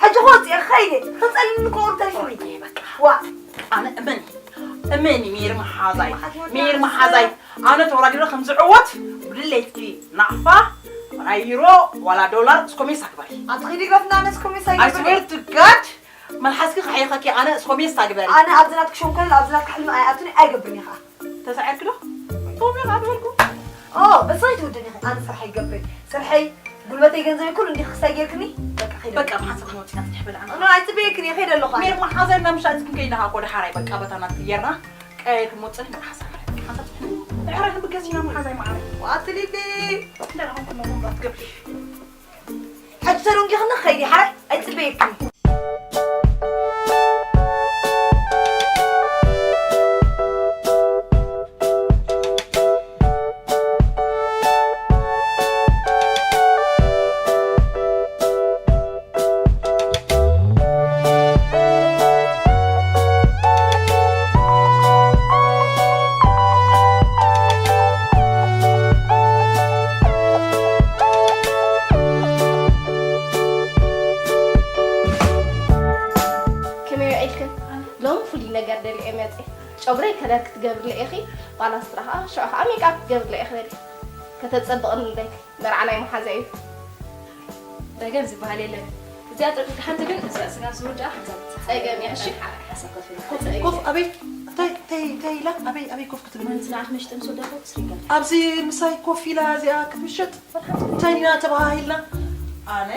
ሕጂ ክወፅእ እየ ክኸይድ እየ። ክፀልኒ ክቑርብ ተሪፉኒ። በቃ ዋ! ኣነ እመኒ እመኒ ሜር መሓዛይ ሜር መሓዛይ ኣነ ተወዳዲረ ከም ዝዕወት ብድሌትኪ ናቕፋ ራይሮ ዋላ ዶላር እስኮሜሳ ግበሪ። ኣትኺዲ ግረፍና ኣነ እስኮሜሳ I swear to God መልሓስኪ ክሓይኸኪ ኣነ እስኮሜሳ ግበሪ። ኣነ ኣብዚ ናትኪ ሸንኮለል ኣብዚ ናትኪ ሕልሚ ኣይኣቱን ኣይገብርን እየ ከዓ። ተሳዒርኪ ዶ? ቶሚ ኣድበልኩ ኦ በሳይ ትውድን ኢኺ ኣነ ስርሐይ ይገብር ስርሐይ ጉልበተይ ገንዘበይ ኩሉ እንዲኺ ክሳይ ጌርክኒ በቃ ከይደ በቃ ብሓንሳብ ክንወፅእ ኢና ፅንሕ በል ኣነ ኖ ኣይፅበየክን እየ ከይደ ኣለኹ ኣነ ሜር መሓዛይ እና ምሻ ፅንከይና ሃ ኮደ ሓራይ በቃ በታ ናት የርና ቀየር ክንወፅእ ኢና ሓሳብ ሓራይ ሓሳብ ፅንሕ ብሕራይ ክንብገስ ኢና መሓዛይ መዓረ ዋትሊሊ እንዳረኸብኩ መጎምባት ገብሪ ሕጂ ተደንጊኽኒ ክኸይድ እየ ሓራይ ኣይፅበየክን እየ ከመይ ውዒልክን? ሎሚ ፍሉይ ነገር ደሊየ መፅየ። ጨጉረይ ከለር ክትገብርለ ኢኺ፣ ባላስትራ ኸዓ ሽዑ ኸዓ ሜክኣፕ ክትገብርለ ኢኺ በሊ። ከተፀብቕኒ ኢለኪ። መርዓ ናይ መሓዛ እዩ። ደገም ዝበሃል የለን። እዚኣ ጥርጥርቲ ሓንቲ ግን እዚኣ ስጋ ዝወድኣ ሓንሳብ ፀገም እያ፣ እሺ? ሓሳብ ከፊሉ ኮፍ ኣበይ እንታይ እንታይ እንታይ ኢላ ኣበይ ኣበይ ኮፍ ክትብል ንዓኽ ምሽጥን ስወዳኹ ስሪጋ ኣብዚ ምሳይ ኮፍ ኢላ እዚኣ ክትምሸጥ እንታይ ኢና ተባሃሂልና ኣነ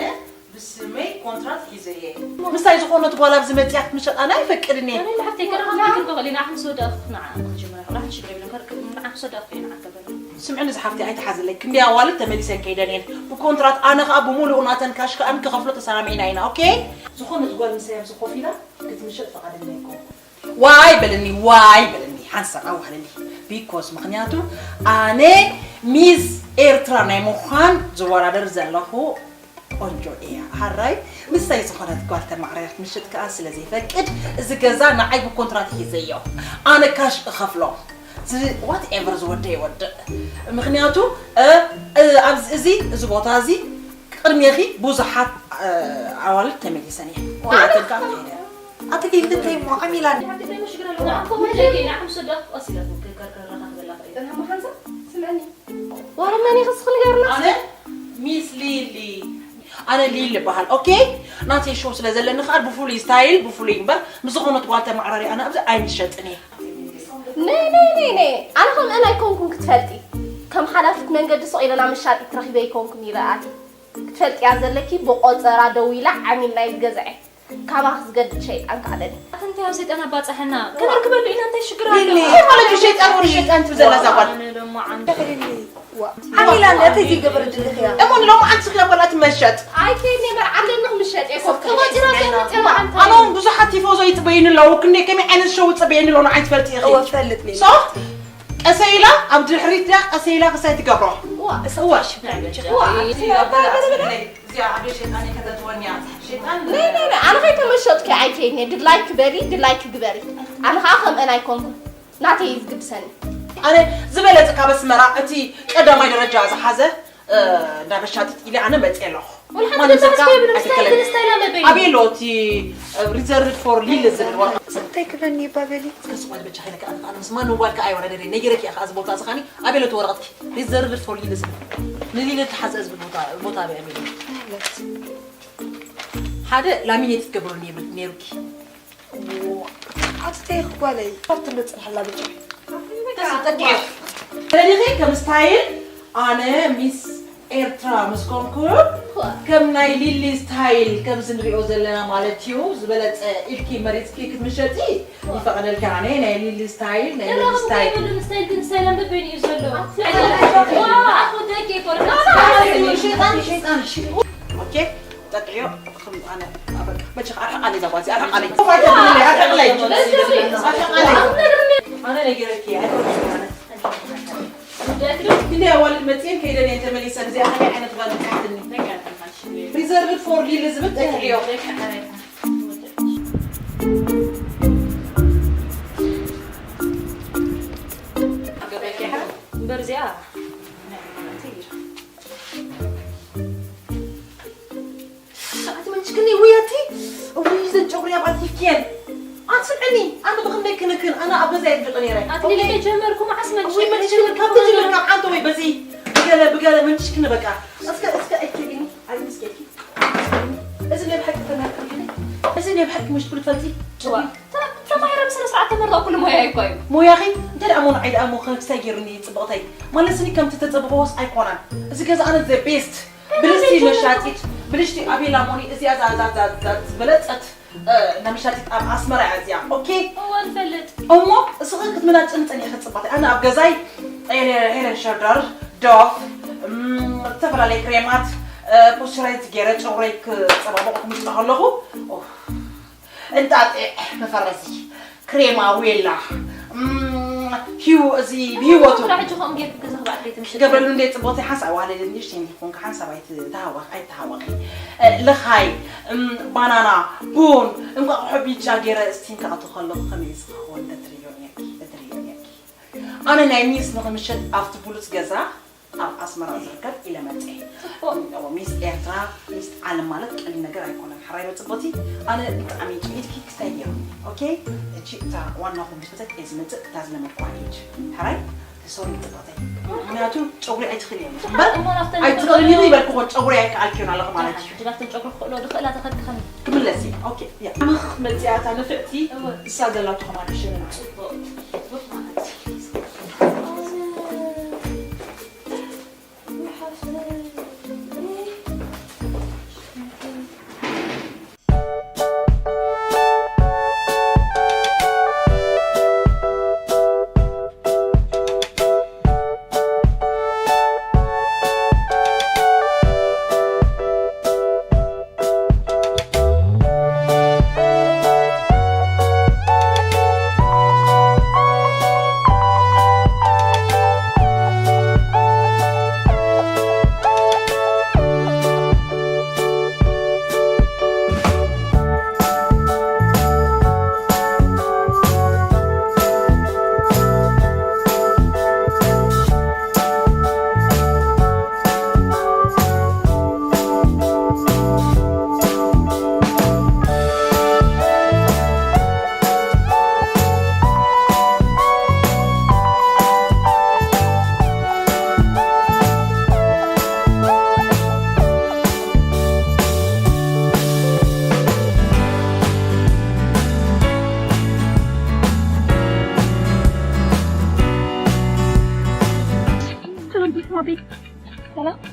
ብስመይ ኮንትራት ሒዘ እየ ምሳይ ዝኾነት ጓል ኣብዚ መፅያ ክትምሸጥ ኣነ ኣይፈቅድን እየ ኣነ ለሓፍተይ ከረኻ ማግር በቕሊ ንዓኽ ምስ ወዳእኹ ንዓ ንኽጅምራ ንዓኽ ሽግር የብለን ንዓኽ ምስ ወዳእኹ እየ ንዓኽ ገበላ ስምዕኒ ዝሓፍተይ ኣይትሓዝለይ ክንደይ ኣዋልድ ተመሊሰን ከይደን እየን ብኮንትራት ኣነ ከዓ ብምሉኡ ናተን ካሽ ከዓ ክኸፍሎ ተሰማሚዕና ኢና ኦኬ ዝኾነት ጓል ምሳይ ኣብዚ ኮፍ ኢላ ክትምሸጥ ፈቓደኛ ኣይኮንኩ ዋይ በለኒ ዋይ በለኒ ሓንሳብ ኣዋህለኒ ቢኮዝ ምኽንያቱ ኣነ ሚስ ኤርትራ ናይ ምዃን ዝወዳደር ዘለኹ ቆንጆ እያ ሃራይ ምሳይ ዝኾነት ጓል ተማዕራሪት ምሽጥ ከኣ ስለ ዘይፈቅድ እዚ ገዛ ንዓይ ብኮንትራት ሒዘዮ ኣነ ካሽ እኸፍሎ ዋት ኤቨር ዝወደ ይወድእ ምኽንያቱ ኣብዚ እዚ እዚ ቦታ እዚ ቅድሜኺ ብዙሓት ኣዋልድ ተመሊሰን እየን ኩላተን ከኣ ከይደን ኣቲ ከይልተይ እሞ ዓሚላን ዋላ መን ይኽስኽ ንገርና ኣነ ሚስ ሊሊ ኣነ ሊሊ ይበሃል ኦኬ ናተይ ሾው ስለ ዘለኒ ከዓ ብፍሉይ ስታይል ብፍሉይ እምበር ምስ ዝኾነት ጓል ተመዓራሪ ኣነ ኣብዚ ኣይምሸጥን እየ ነይ ነይ ነይ ነይ ኣነ ከምአን ኣይኮንኩን ክትፈልጢ ከም ሓላፊት መንገዲ ስቕ ኢለና መሻጢት ረኺበ ኣይኮንኩን ይረኣቲ ክትፈልጥያ ዘለኪ ብቆፀራ ደዊላ ዓሚልና እዩ ዝገዝዐ ካባኺ ዝገድድ ሸይጣን ከኣለኒ ኣንታይ ኣብ ሰይጣን ኣባፀሐና ከነርክበሉ ኢና እንታይ ሽግር ኣሎ ማለት ሸይጣን ወር ሸይጣን ትብል ዘላ እዛ ጓል ዓሚላ ነተይ ዘይገበረ ድልኽያ እሞ ንሎሚ ዓንስኽያ ጓል ኣትመሸጥ ኣይከይድ ነበር ዓለኒ ክምሸጥ እየ ኮፍ ተቆፂራ ከይመፅያ መዓንታ ኣነውን ብዙሓት ቲፎዞ ይፅበይኒ ኣለዉ ክንደይ ከመይ ዓይነት ሸው ፅበይኒ ኣለዉ ንዓይ ትፈልጢ ኢኺ እወ ትፈልጥ ነይ ሶ ቀሰ ኢላ ኣብ ድሕሪት ድያ ቀሰ ኢላ ክሳይ ትገብሮ እዋ እሰዋ ሽብላ እዚኣ ዓብዮ ሸይጣን ከተትወኒ እያ ሸይጣን ኣነ ከይተመሸጥኪ ኣይከይድኒ ድላይክ በሊ ድላይክ ግበሪ ኣነ ከዓ ከምአን ኣይኮንኩን ናተይ እዩ ዝግድሰኒ ኣነ ዝበለፀ ካብ ኣስመራ እቲ ቀዳማይ ደረጃ ዝሓዘ እንዳ መሻጢት ኢለ ኣነ መፅየ ኣለኹ ወልሓንቲ ገዛሕስ ከይብሉ ምስታይ ግን ስታይላ መበይ ኣበይ ኣሎ እቲ reserved for ሊሊ ዝብል ወረቐት እንታይ ክብለኒ ይባበሊ ከስቋል በጃ ሀይለ ከኣንት ኣነ ምስ ማንም ጓል ከኣ ኣይወዳደር ነጊረኪ እያ ከኣ እዚ ቦታ እዚ ኻኒ ኣበይ ኣሎ እቲ ወረቐትኪ reserved for ሊሊ ዝብል ንሊሊ ተሓዘ ዝብል ቦታ ቦታ ኣበይ ኣበይ ሓደ ላሚኔት ትገብሩ ነይሩኪ ኣስተይ ክጓለይ ካብቲ ንፅንሓላ ብጫ ተጠቂዑ ተለሊኺ ከም ስታይል ኣነ ሚስ ኤርትራ ምስ ኮንኩ ከም ናይ ሊሊ ስታይል ከምዚ ንሪኦ ዘለና ማለት እዩ ዝበለፀ ኢልኪ መሪፅኪ ክትምሸጢ ይፈቐደልኪ ኣነ ናይ ሊሊ ስታይል ናይ ሊሊ ስታይል ስታይል ግን ስታይል ኣንበበይን እዩ ዘሎ ሸይጣን ሸይጣን ኦኬ ጠቅዮ ኣነ በቃ በጃ ኣርሕቃለይ እዛ ጓል ኣርሕቃለይ ኣርሕቃለይ ኣነ ነጊረኪ ኣይኮነን ኣነ ክንደይ ኣዋልድ መፅየን ከይደን እየን ተመሊሰን እዚኣ ከመይ ዓይነት ጓል መፅሓትኒ reserved for ሊሊ ዝብል ጠቅዮ ኣነ ኣብ ገዛ እየ ዝድቂ ነይረ። ኣትሊት ኦኬ? ተጀመርኩ መዓስ መንሽ ወይ መን ትጀምር ካብ ትጀምር ካብ ሓንቲ ወይ በዚ ብገለ ብገለ መንሽክኒ በቃ እስከ እስከ ኣይትልኒ ኣይምስከኪ እዚ ናይ ብሓቂ ተመርክልኒ እዚ ናይ ብሓቂ ምሽ ትብል ትፈልጢ ተማሂረ ብስነ ስርዓት ተመርቐ ኩሉ ሞያ ይኳ እዩ ሞያኺ እንተ ደኣ ሞን ዓይድ ኣሞ ክሳይ ገይሩኒ ጽብቕተይ ማለት ስኒ ከምቲ ተጸብቕዎስ ኣይኮነን እዚ ገዛ ኣነ the best ብልሽቲ መሻጢት ብልሽቲ ኣቤላ ሞኒ እዚኣ ዛዛዛዛት ዝበለጸት ነምሻቲት ኣብ ኣስመራ እያ እዚኣ ኦኬ እወ ንፈልጥ እሞ እስኺ ክትመናጭኒ ጸኒኺ ጽባተ ኣነ ኣብ ገዛይ ሄለን ሸርደር ዶፍ ዝተፈላለዩ ክሬማት ፖስቸራይዝ ገይረ ጨጉረይ ክጸባበቑ ክምስጣ ከለኹ እንጣጢዕ መፈረሲ ክሬማ ዌላ ሂው እዚ ብሂወቱ ሕጂ ከምኡ ጌርክ ገዛ ክበዓል ቤት ምሽ ክገብረሉ እንደ ጽቦተይ ሓንሳብ ዋህለለኒ ንእሽተይ እንዲኾንካ ሓንሳብ ኣይትሃወኽ ኣይትሃወኺ ልኻይ ባናና ቡን እንቋቑሖ ቢጫ ገይረ ስቲም ክኣቱ ከለኹ ከመይ ዝኸውን እትርእዮ ነርኪ እትርእዮ ነርኪ ኣነ ናይ ሚስ ንኽምሸት ኣብቲ ብሉጽ ገዛ ኣብ ኣስመራ ዝርከብ ኢለ መጸ ሚስ ኤርትራ ሚስ ዓለም ማለት ቀሊል ነገር ኣይኮነን ሓራይ መጽቦቲ ኣነ ብጣዕሚ ጭዒትኪ ክሳይ ገይሩ ኦኬ እቺ እታ ዋናኹም ብትፈተት እየ ዝመጽእ እታ ዝለመድኳ ኢድ ሓራይ ሶሪ ጽባተይ ምክንያቱ ጨጉሪ ኣይትኽእል እየ እምበር ኣይትኽእል እዩ ይበልክዎ ጨጉሪ ኣይከኣልክዮን ኣለኹ ማለት እዩ ናብተን ጨጉሪ ክኽእሎ ዝኽእላ ተኸድክኸኒ ክምለስ እዩ ኦኬ ምኽ መፅያታ ንፍዕቲ እሳ ዘላቶ ከማን ይሸነ ጽቡቅ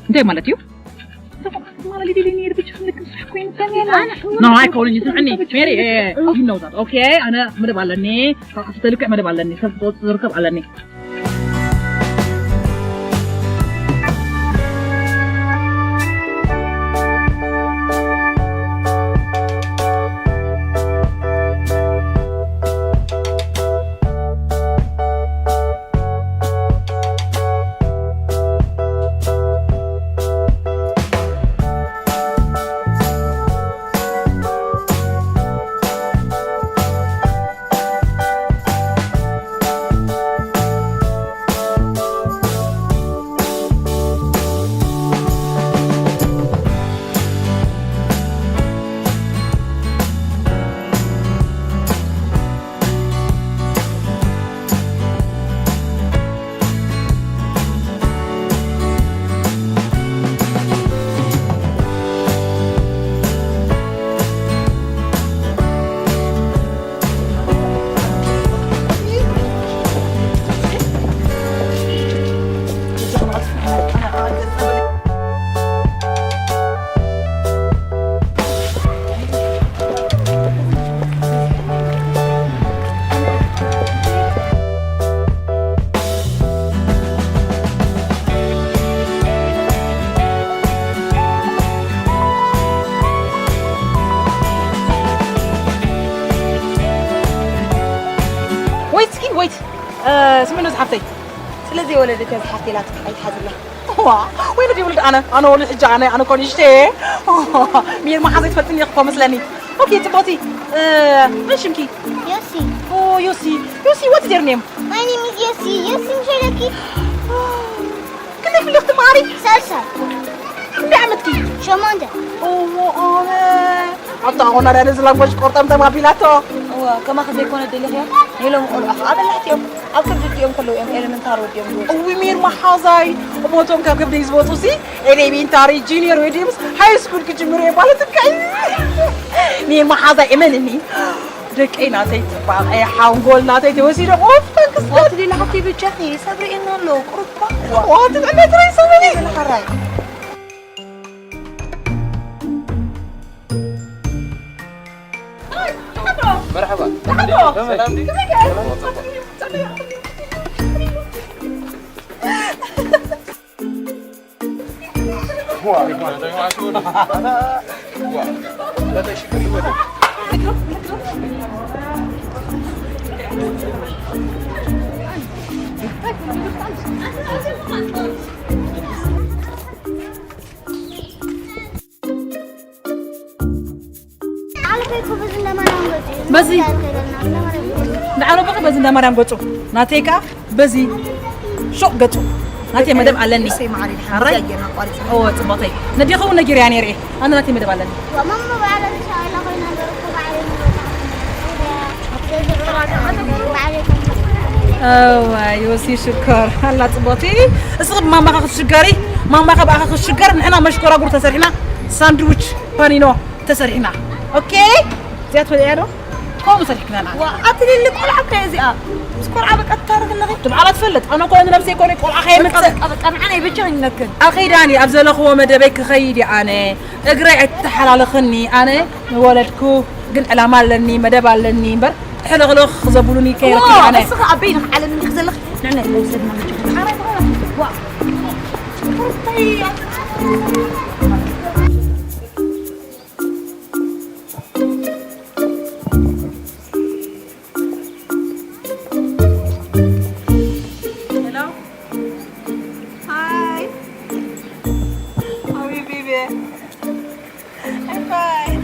እንታይ ማለት እዩ? No, I calling you. ስምዕኒ ሜሪ፣ you know that. Okay, ኣነ መደብ ኣለኒ። ካብ ተልክዕ መደብ ኣለኒ። ሰብ ዝርከብ ኣለኒ። ወይት እስኪ ወይት ስምኖ ዝሓፍተይ ስለዚ የወለደት እያ ዝሓፍተይ ኢላትኪ ኣይትሓዝላ ዋ ወይ ነዲ ውልድ ኣነ ኣነ ወሉ ሕጂ ኣነ ኣነ ኮን ይሽተ ሚር መሓዘ ትፈልጥኒ እኮ መስለኒ ኦኬ ጽቦቲ መን ሽምኪ ዮሲ ዮሲ ዮሲ what is your name my name is ዮሲ ዮሲ ምሸለኪ ክንደይ ፍልኽቲ ማሪ ሳልሳ ክንደይ ዓመትኪ ሸሞንተ ኦሞ ኣብታ ሆና ዳነ ዝላንጎጅ ቆርጠምጠም ኣቢላቶ እዋ፣ ከማኺ ዘይኮነ ደሊኽያ? ሜሎም ቆልዑ ኸዓ በላሕቲ እዮም። ኣብ ከብዲ ኣዲኦም ከለዉ እዮም ኤለመንታሪ ወዲኦም ዝወፁ። እውይ፣ ሜሪ መሓዛይ፣ እሞቶም ካብ ከብደይ ዝወፁ ሲ ኤሌሜንታሪ፣ ጁኒየር ወይ ድዩምስ ሃይ ስኩል ክጅምሩ እዮም ማለት እካ እዩ። ሜሪ መሓዛይ፣ እመንኒ። ደቀይ ናተይ ፅባቐ፣ ሓንጎል ናተይ ተወሲዶም። ኦፍ፣ ታንክስ ጋድ። ዋት ሌላ ሓፍተይ በጃኺ፣ ሰብ ርእየና ኣሎ፣ ቁሩብ እባ። ዋት ጥዕና ትረይ ሰበኒ። ሓራይ። መርሓባ። ሰላም ድዩ? በዚ ንዓረበኸ በዚ እንዳ ማርያም ገጹ ናተይ ከኣ በዚ ሹቕ ገጹ ናተይ መደብ ኣለኒ። ኣራይ? እዎ፣ ጽቡቕተይ። ነዴኺ እውን ነጊረያ ነይረ እየ። ኣነ ናተይ መደብ ኣለኒ። እዋይ፣ ዮሲ ሽኮር። ኣላ ጽቡቕቲ። እስኺ ብማማኻ ክትሽገሪ፣ ማማኻ ብኣኻ ክትሽገር፣ ንሕና መሽኮራጉር ተሰሪሕና፣ ሳንድዊች፣ ፓኒኖ ተሰሪሕና። ኦኬ? እዚኣ ትበልዕያ ዶ? ከምኡ ሰሪሕክና ንዓና። ዋ፣ ኣቲ ሊሊ ቆልዓ እኮ እያ እዚኣ። ምስ ቆልዓ በቃ ትታረቂ ኣለኺ። ትብዓላ ትፈልጥ። ኣነ እኮ ንነብሰይ ኮነ ቆልዓ ከየምጽእ። በቃ፣ በቃ፣ በቃ፣ ንዓና ይብጃ ኣይነክን። ኣኺ ዳኒ፣ ኣብ ዘለኽዎ መደበይ ክኸይድ እየ ኣነ። እግረይ ኣይትተሓላለኽኒ። ኣነ ንወለድኩ ግን ዕላማ ኣለኒ፣ መደብ ኣለኒ እምበር ሕልኽልኽ ዘብሉኒ ከይረክብ ዋ፣ ኣነ። እስኺ ኣበይ ኢኺ ዓለም እንዲኺ ዘለኺ? ንዕና ይወሰድና መቸም። ዋ። Hello. Hi. How are you, baby? I'm fine.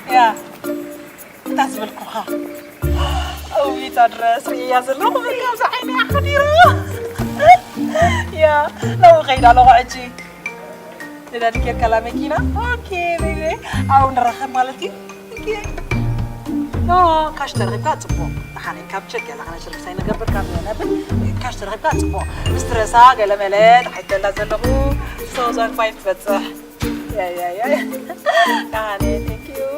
Yeah. እንታይ ዝበልኩኻ? እዊታ ድረስ ርእያ ዘለኹ በቃ ኣብዚ ዓይነይ ሓዲሩ። ያ፣ ናብኡ ከይዳ ኣለኹ ሕጂ። ነዳዲ ጌርካላ መኪና? ኦኬ፣ ቤቢ። ኣብኡ ንራኸብ ማለት እዩ? ኦኬ። ኖ፣ ካሽ ተረኺብካ ጽቡቕ። ደሓነይ ካብ ቸክ ገለ ኣነ ሸርክስ ኣይንገብር ካብ ነብል ካሽ ተረኺብካ ጽቡቕ። ምስ ትረሳ ገለ መለ ተሓይተላ ዘለኹ። So ዛን ፋይን ትበጽሕ። ያ፣ ያ፣ ያ። ደሓነይ፣ thank you።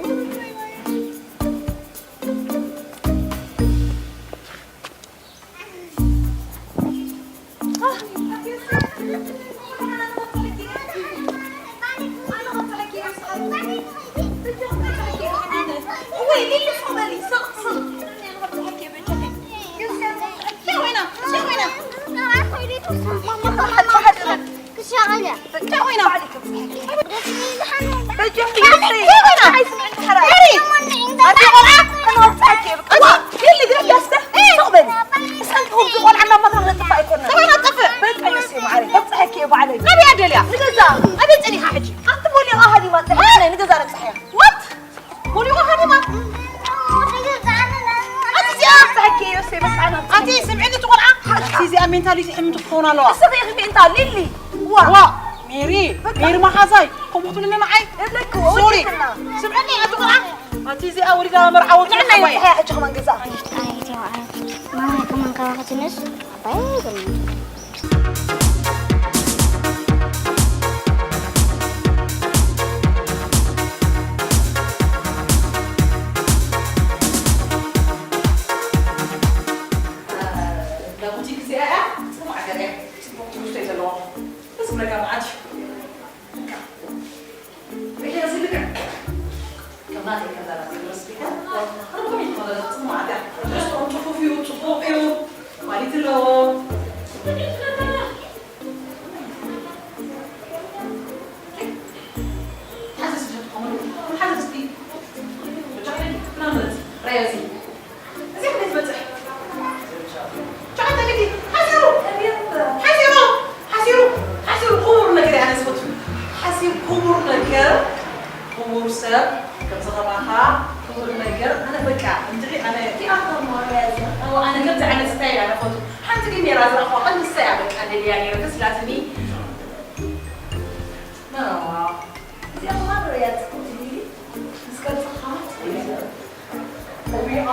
ባይ ባይ። ኣበይ ደልያ? ንገዛ። ኣበይ ጸኒሓ ሕጂ? ኣንቲ ቦሊቓ ሃዲማ ጸኒሓ ንገዛ ነብጽሕያ። ዋት? ቦሊቓ ሃዲማ? ኣቲ እዚኣ ኣብጽሐኪ እየ፣ እሰይ፣ በቃ፣ ኣና ኣቲ ስምዒ፣ እቲ ቆልዓ፣ ኣቲ እዚኣ ሜንታሊቲ ሕምምቲ ክኸውን ኣለዋ። እስኺ ኢኺ ሜንታል፣ ሊሊ። ዋ። ዋ፣ ሜሪ፣ በቃ። ሜሪ መሓዛይ፣ ከምኡ ትብልኒ ንዓይ? እብለኪ፣ ሶሪ። ወዲትና። ስምዕኒ፣ ኣቲ ቆልዓ፣ ኣቲ እዚኣ ወሊዳ መርዓዊ ንዕና ትብልኒ። ይንጽሕያ ሕጂ ከማን ገዛ። ኣይ፣ ኣይ፣ ኣቲ ቆልዓ። ማማ ከማን ካባኺ ትንስ፣ ኣባይ ኣይብልን። እንዳ ቡቲክ እዚኣ እያ፣ ጽቡቕ ሃገር እያ፣ ጽቡቕ ትምህርቲ እዩ ዘለዎ። ደስ ዝብለካ መዓት እዩ። ሪኢኻ ዝልክዕ ከም ናተይ ከም ዛላ ዝግበር ስፒከር፣ ርጉም እዩ፣ ጽቡቕ መዓት እያ። ሬስቶራንት ጽፉፍ እዩ፣ ጽቡቕ እዩ፣ ኳሊቲ ኣለዎ። ክቡር ነገር፣ ከምዚ ከማኻ ክቡር ነገር፣ ኣነ በቃ፣ እንድዒ ኣነ ቲያትር ማርያ እዚኣ፣ ኣነ ከምዚ ዓይነት ስታይል ኣነ ፈቱ። ሓንቲ ግን ሜራ ዝረኽባ፣ ቀንዲ ንሳ እያ በቃ ደልያ ነይረ፣ ደስ ኢላትኒ። መረዋ፣ እዚኣ ከማን ርእያ ጽቡቕ ትብሊ፣ ምስ ቀልጽኻ ጽቡቕ እዩ።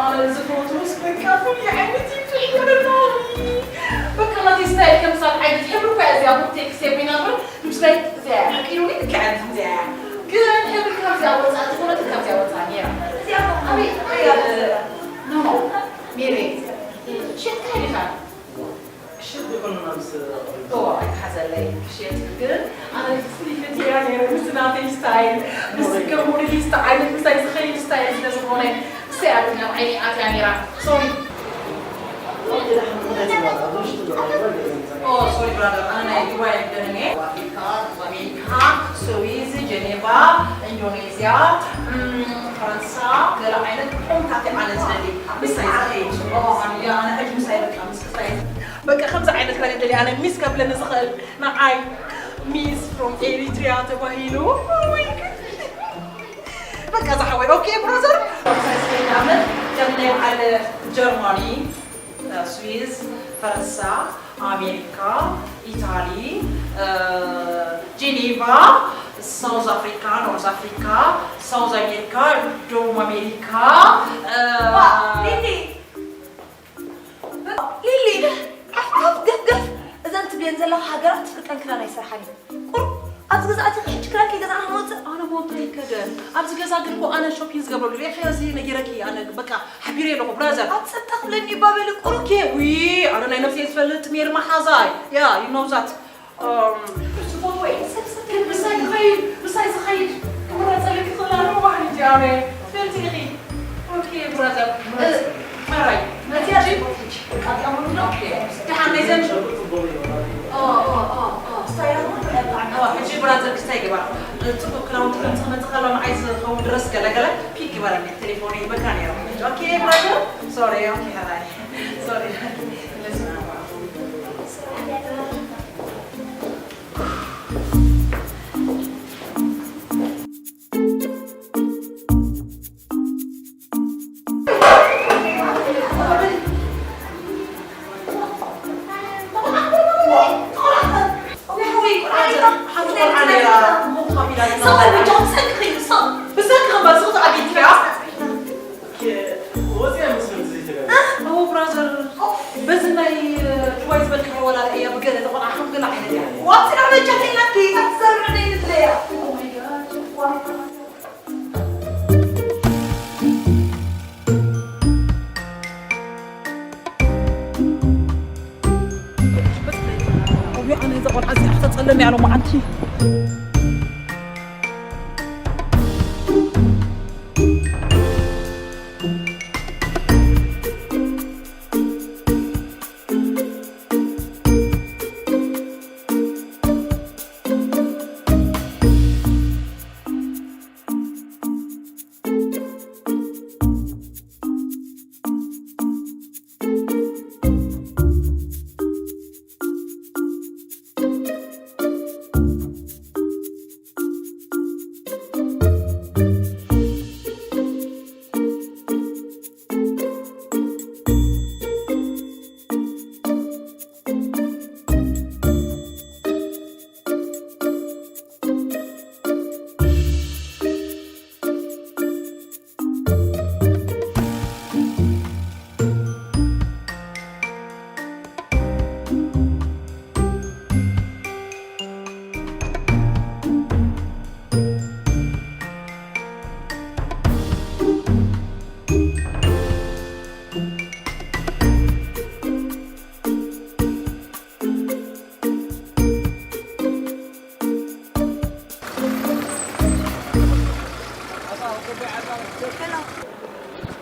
ኣነ ዝፈትዎ በቃ ፍሉይ ዓይነት እዩ ትሕደር ናኒ። በቃ ናተይ ስታይል ከምዛ ዓይነት ሕብሪ እኳ እያ እዚኣ ቡክ ቴክስ የብይና እምበር ምስላይ እዚኣ እያ ሓቂሩኒ ትክዕልቲ እዚኣ እያ። ግን ሕብሪ ካብዚኣ ወፃእ ዝኾነት ካብዚኣ ወፃእ ነይራ። እዚኣ እኮ ኣበይ ኣበይ እያ ዘላ? ኖ ኖ ሜሬ ሽትካ ይልካ። ክሽየጥ ይኹንና ምስ እዎ ኣይትሓዘለይ ክሽየጥ ግን ኣነ ፍሉይ ፈትያ ነይረ ምስ ናተይ ስታይል ምስ ከም ሞዴሊስት ዓይነት ምሳይ ዝኸይድ ስታይል ስለ ዝኾነ እሰይ ኣብኛ ዓይነይ ኣትያ ነይራ ሶሪ ኦ ሶሪ ብራዘር ኣነ ናይ ዱባይ ኣይደለኒ ኣፍሪካ ኣሜሪካ ስዊዝ ጀኔቫ ኢንዶኔዝያ ፈረንሳ ገለ ዓይነት ቁምታት ኣነ ዝደሊ ምሳይ ዝኸይድ ኣነ ሕጂ ምሳይ በቃ ምስ ክስታይ በቃ ከምዚ ዓይነት ከርኢ ደልየ ኣነ ሚስ ከብለኒ ዝኽእል ንዓይ ሚስ ፍሮም ኤሪትሪያ ተባሂሉ በቃ ዝሓወይ ኦኬ ብራዘር ከም ናይ በዓል ጀርማኒ ስዊዝ ፈረንሳ ኣሜሪካ ኢታሊ ጄኔቫ ሳውዝ ኣፍሪካ ኖርዝ ኣፍሪካ ሳውዝ ኣሜሪካ ደቡብ ኣሜሪካ ሊሊ ዓፍዓፍ ገፍገፍ እዘን ትብልየን ዘለኻ ሃገራት ትፍልጠን ክዳን ኣይሰርሓን እዩ ቁሩብ ኣብዚ ገዛእቲ ሕጂ ክዳን ከይገዛእና ክንወፅእ ኣነ ሞንተ ይከደ ኣብዚ ገዛ ግን እኮ ኣነ ሾፒን ዝገብረሉ ሪኢኺ እዚ ነጊረኪ ኣነ በቃ ሓቢረ ኣለኹ ብራዘር ኣብ ፀጥታ ክብለኒ ይባበል ቁሩብ ኦኬ ውይ ኣነ ናይ ነብሰይ ዝፈልጥ ሜሪ መሓዛይ ያ you know that ዝፈትዎ እየ ሰብ ሰብ ግን ምሳይ ዝኸይድ ምሳይ ዝኸይድ ክምረፀለኪ ክኽእል ኣለዎ ባህሪ እንጂ ኣነ ትፈልጢ ኢኺ ኦኬ ብራዘር መራይ መትያሽ ደሓን ናይ ዘን ስታይል እውን ብጣዕሚ ሕጂ ብራዘር ክስታይ ግባ ፅቡቅ ክዳውንቲ ከምፅእ መፅእ ከሎ ንዓይ ዝኸውን ድረስ ገለገለ ፒክ ግበረኒ ቴሌፎን ይበካ ነይሩ ኦኬ ብራዘር ሶሪ ኦኬ ሃይ ሶሪ ወፂና በጃ ከይናት ከይታት ዘርዕደ ይድለያ ኣነ እዛ ቆልዓ እዚኣ ክተፀልም እያ ሎማዓንቲ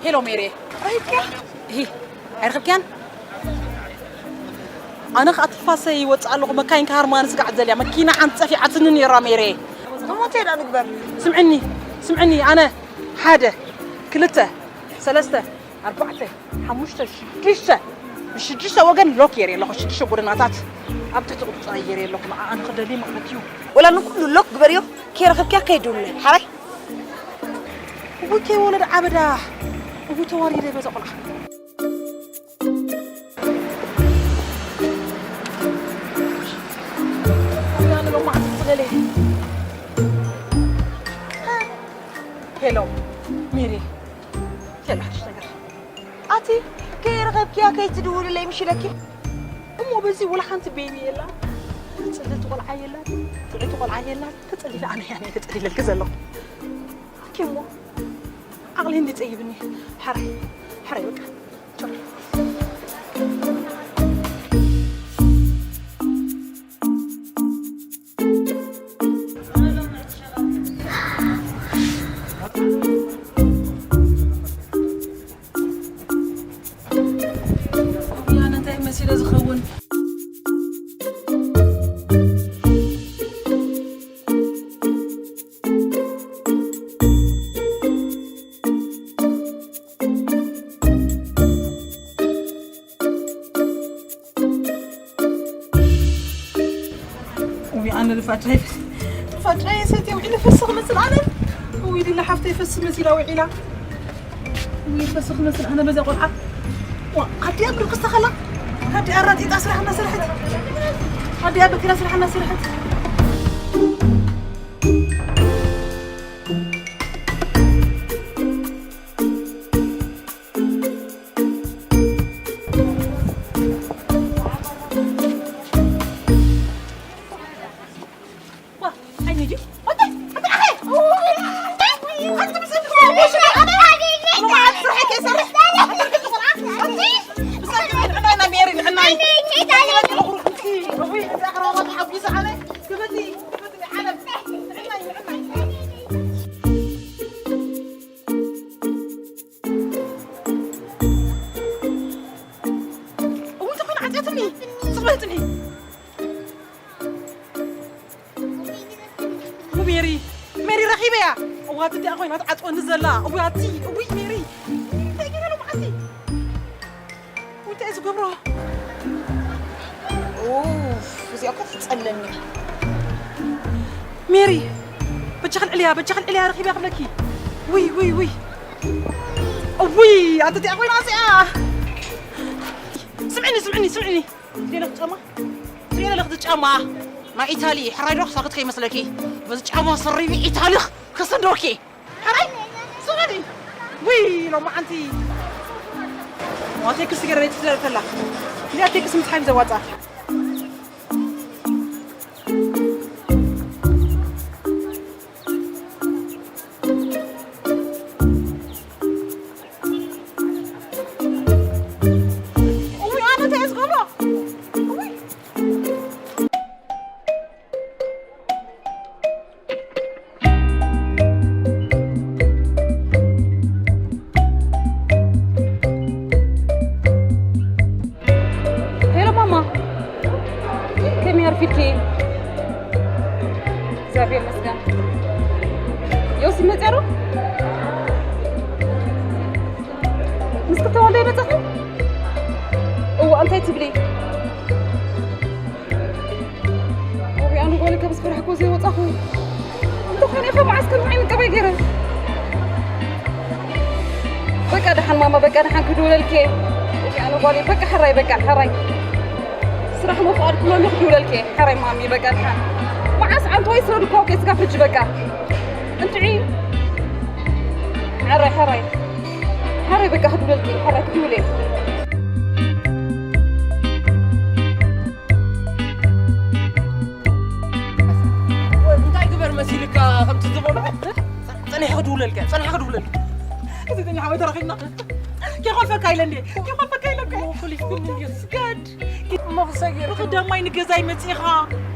ሄሎ ሜሬ ርሂብኪያ? ኣይረኽብኪያን? ኣነ ኸኣ ትፋሰ ይወፅእ ኣለኹ መካይን ክሃርማ ንስጋዕ ዘልያ መኪና ሓንቲ ፀፊዓትኒ ነይራ ሜሬ እሞ እንታይ ዳ ንግበር ስምዕኒ ስምዕኒ ኣነ ሓደ ክልተ ሰለስተ ኣርባዕተ ሓሙሽተ ሽዱሽተ ብሽዱሽተ ወገን ሎክ የር ኣለኹ ሽዱሽተ ጎደናታት ኣብ ትሕቲ ቁፅፃይ የር ኣለኹ ንዓኣ ንኽደሊ ማለት እዩ ወላ ንኩሉ ሎክ ግበርዮ ከይረኸብክያ ከይድውለ ሓራይ እውይ ከይወለድ ዓበዳ እውይ ተዋሪደ በዛ ቆልዓ ሄሎ ሜሪ ቴላ ሓድሽ ነገር ኣብኪያ ከይትድውልለይ ምሽ ኢለኪ። እሞ በዚ ወላ ሓንቲ ቤቢ የላ፣ ጽልልቲ ቆልዓ የላ፣ ጥዕቲ ቆልዓ የላ። ተጸሊለ ኣነ እያ ነይ ተጸሊለልኪ ዘለኹ። ኣኪ እሞ ዓቕሊ እንዲ ጸይብኒ። ሓራይ፣ ሓራይ በቃ። ቻው። ኣነ እንታይ መሲለ ዝኸውን? ውይ፣ ኣነ ልፋጫይ፣ ልፋጫይ ሰትየ ውዒለ ፈሲ ክመስል ኣነ። ውይ፣ ድላ ሓፍተይ ፈሲ መሲላ ውዒላ። ውይ፣ ፈሲ ክመስል ኣነ በዛ ቆልዓ። ዋ፣ ኣዲኣ ብርክስ ተኸላ። ኣዲኣ ራጢጣ ስራሕ እናሰርሐት። ኣዲኣ በኪራ ስራሕ እናሰርሐት። እውይ፣ ተኾነ ዓጽያትኒ። ስቕ በል ጽንሒ። ሜሪ፣ ሜሪ ረኺበያ። እዋ፣ እቲ ዲኣ ኮይና ትዓጽወኒ ዘላ። እዋ፣ እቲ፣ እውይ፣ ሜሪ። እንታይ ገይረ ሎማዓንቲ? እንታይ እዩ ዝገብሮ? ኡፍ፣ እዚኣ እኮ ትጸለኒ። ሜሪ፣ በጃኺ ልዕልያ፣ በጃኺ ልዕልያ፣ ረኺበያ ክብለኪ። ውይ፣ ውይ፣ ውይ። እውይ፣ ኣንተ እቲኣ ኮይና እዚኣ። ስምዕኒ፣ ስምዕኒ፣ ስምዕኒ። ትሪኢ ኣለኺ ጫማ? ትሪኢ ኣለኺ ጫማ? ናይ ኢታሊ፣ ሕራይ ዶ ክሳኽት ከይመስለኪ። በዚ ጫማ ሰሪቢ ኢታሊ ክሰደወኪ። ሕራይ፣ ስምዕኒ። ውይ፣ ሎማዓንቲ። ዋ፣ ቴክስት ገይረ ትደርፈላ። እዚኣ ቴክስት ምጽሓፍ እዩ ዘዋጽኣ። እውይ፣ ኣነ እንታይ እየ ዝገብሮ? እውይ። ሄሎ ማማ፣ ከመይ ኣርፊድኪ? እግዚኣብሔር ይመስገን። ዮሲ መፅያ ዶ? ምስ ክልተ ወልደ ይመፃኹ? እዋ፣ እንታይ ትብሊ? ወይ ኣነ ጓል ካብ ዝፈራሕኩ ዘይወፃኹ። እንተኾነ ኢኻ መዓስ ከም ዓይኒ ቀባይ ገይረ። በቃ ደሓን ማማ፣ በቃ ደሓን ክድውለልኪ። ወይ ኣነ ጓል፣ በቃ ሕራይ፣ በቃ ሕራይ። ስራሕ መፍቓድ ኩሎ ክድውለልኪ። ሕራይ ማሚ፣ በቃ ደሓን። መዓስ ዓንተ ወይ ስረ ድኳ ወቂስካ ፍጂ በቃ። እንትዒ። ሕራይ፣ ሕራይ። ሕራይ በቃ ክድውለልኪ፣ ሕራይ ክድውለ። እንታይ ግበር መሲልካ ከምቲ ዝበሎ? ጸኒሐ ክድውለልካ፣ ጸኒሐ ክድውለልካ። እዚ ጸኒሐ ወይ ተራኺብና። ከይኾልፈካ ኢለ እንዴ? ከይኾልፈካ ኢለ እኮ። ፖሊስ ግን እንዴ? ስጋድ። እሞ ክሰግር። ብቐዳማይ ንገዛይ መጺኻ፣